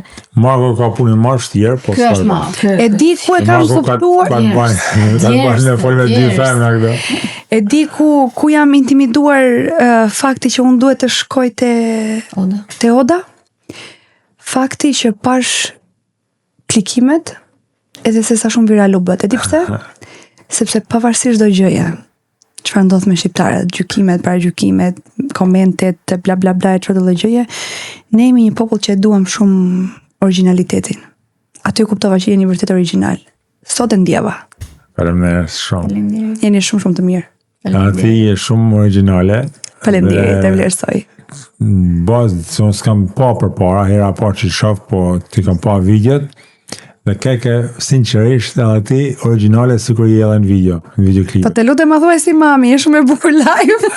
Marko ka punën më vështirë, po ky është ma, ky, E di ku e kam Marko ka kuptuar. ka të bajnë, ka të bajnë me fol me dy Djersë. femra këto. E di ku ku jam intimiduar uh, fakti që unë duhet të shkoj te Oda. te Oda. Fakti që pash klikimet edhe se sa shumë viral u bët. E di pse? Sepse pavarësisht çdo gjëje, çfarë ndodh me shqiptarët, gjykimet, paragjykimet, komentet, bla bla bla e çfarë do lloj gjëje, ne jemi një popull që e duam shumë originalitetin. Aty e kuptova që jeni vërtet origjinal. Sot e ndjeva. Faleminderit shumë. Faleminderit. Jeni shumë shumë të mirë. A ti je shumë origjinale. Faleminderit, Dhe e vlerësoj. Në bazë se unë s'kam pa përpara, hera e parë që shoh, po ti kam pa videot dhe ke ke sinqerisht edhe ti origjinale sikur je edhe në video, në videoklip. Po të lutem ma thuaj si mami, je shumë e bukur live.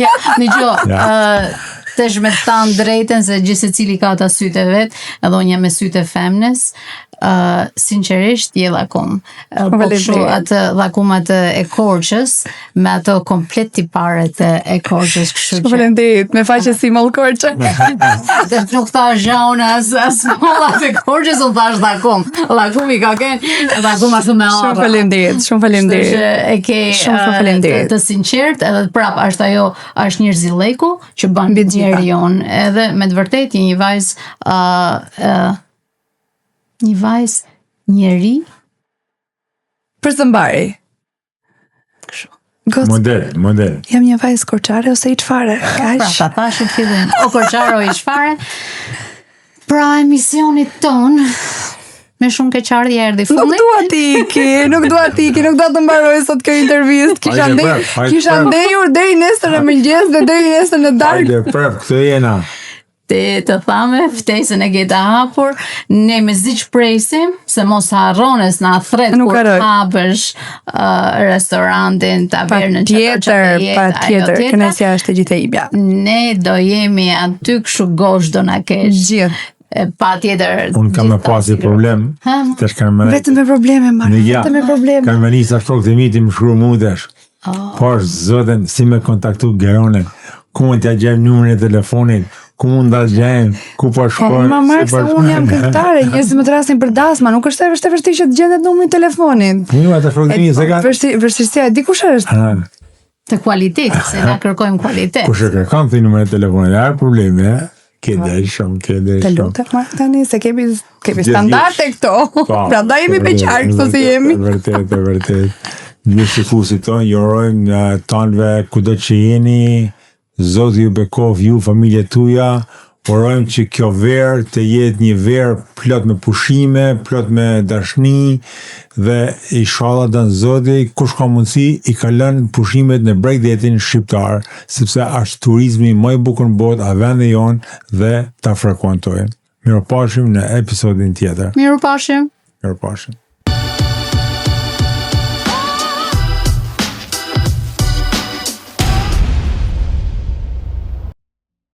Ja, në gjo, Ja. ë, tesh me të tanë drejten se gjithë secili ka ata sytë e vet, edhe unë jam me sytë e femnes, ë sinqerisht je llakum. Ë, Po kështu Faleminderit. atë llakum atë e Korçës me ato komplet tiparet e e Korçës, kështu Shumë që faleminderit, me faqe si moll Korçe. Dhe nuk thash gjë unë as as mollat e Korçës, unë thash llakum. Llakum i ka qenë, llakum ashtu me Shumë arra. faleminderit, shumë Kështu faleminderit. që e ke Shumë, shumë ë, faleminderit. të, të sinqert edhe prap është ajo është njerëzilleku që bën Mbi të gjitha. njeri jon edhe me të vërtetë je një vajzë ë ë një vajzë njeri Për së mbari. kështu. Goc, Model, model. jam një vajzë korçare ose i çfare? Pra, Kaq. ta thashë në fillim, o korçaro i çfare. Pra emisionit ton me shumë keqardhje erdhi Nuk fundi. dua ti iki, nuk dua ti iki, nuk dua të mbaroj sot kjo intervistë. Kisha Hajde, ndej, prap, hajde, kisha prap. ndejur deri nesër në mëngjes dhe deri nesër në darkë. Hajde, prap, këtu jena. Te të thame, ftesën e ke të hapur, ne mezi që presim, se mos harrone s'na thret Nuk kur harroj. hapësh uh, restorantin, tavernën, Pa tjetër, pa tjetër, kënaqësia është e gjithë e imja. Ne do jemi aty kështu gosh do na kesh. Gjithë. E, pa tjetër. Unë kam me gjithë pasi ta problem, Ha? tash kanë më Vetëm me probleme, Mark, Në ja. vetëm me probleme. Kanë më nisa shokët e mi ti më shkru mu tash. Oh. Po është zotën, si me kontaktu Geronin, ku mund t'ja gjejmë numrin e telefonit, ku mund ta gjejmë, ku po Po, shkojmë. ma Mark, si po se unë jam shkojmë. këngëtare, njerëzit më thrasin për dasma, nuk është e vështirë vështirë që të gjendet numri i telefonit. Po ju ata shokët e mi se ka. Vështirë, vështirësia e di kush është. Ha, Të kualitet, se na kërkojmë kualitet. Kush e kërkon të numrin e telefonit, a e problemi, e? Ke del shumë, ke del Të shumë. lutem Mark tani se kemi kemi Gjithë standarde këto. Po, Prandaj jemi e me vërtet, qark e këto si vërtet, jemi. E vërtet, e vërtet. Gjithë shikuesit tonë, ju urojmë në tanëve kudo që jeni, Zoti ju bekof ju familjet tuaja. Urojmë që kjo verë të jetë një verë plot me pushime, plot me dashni dhe inshallah don Zoti kush ka mundësi i kalon pushimet në bregdetin shqiptar, sepse është turizmi më i bukur në botë, a vendi jon dhe ta frekuentojmë. Mirupafshim në episodin tjetër. Mirupafshim. Mirupafshim.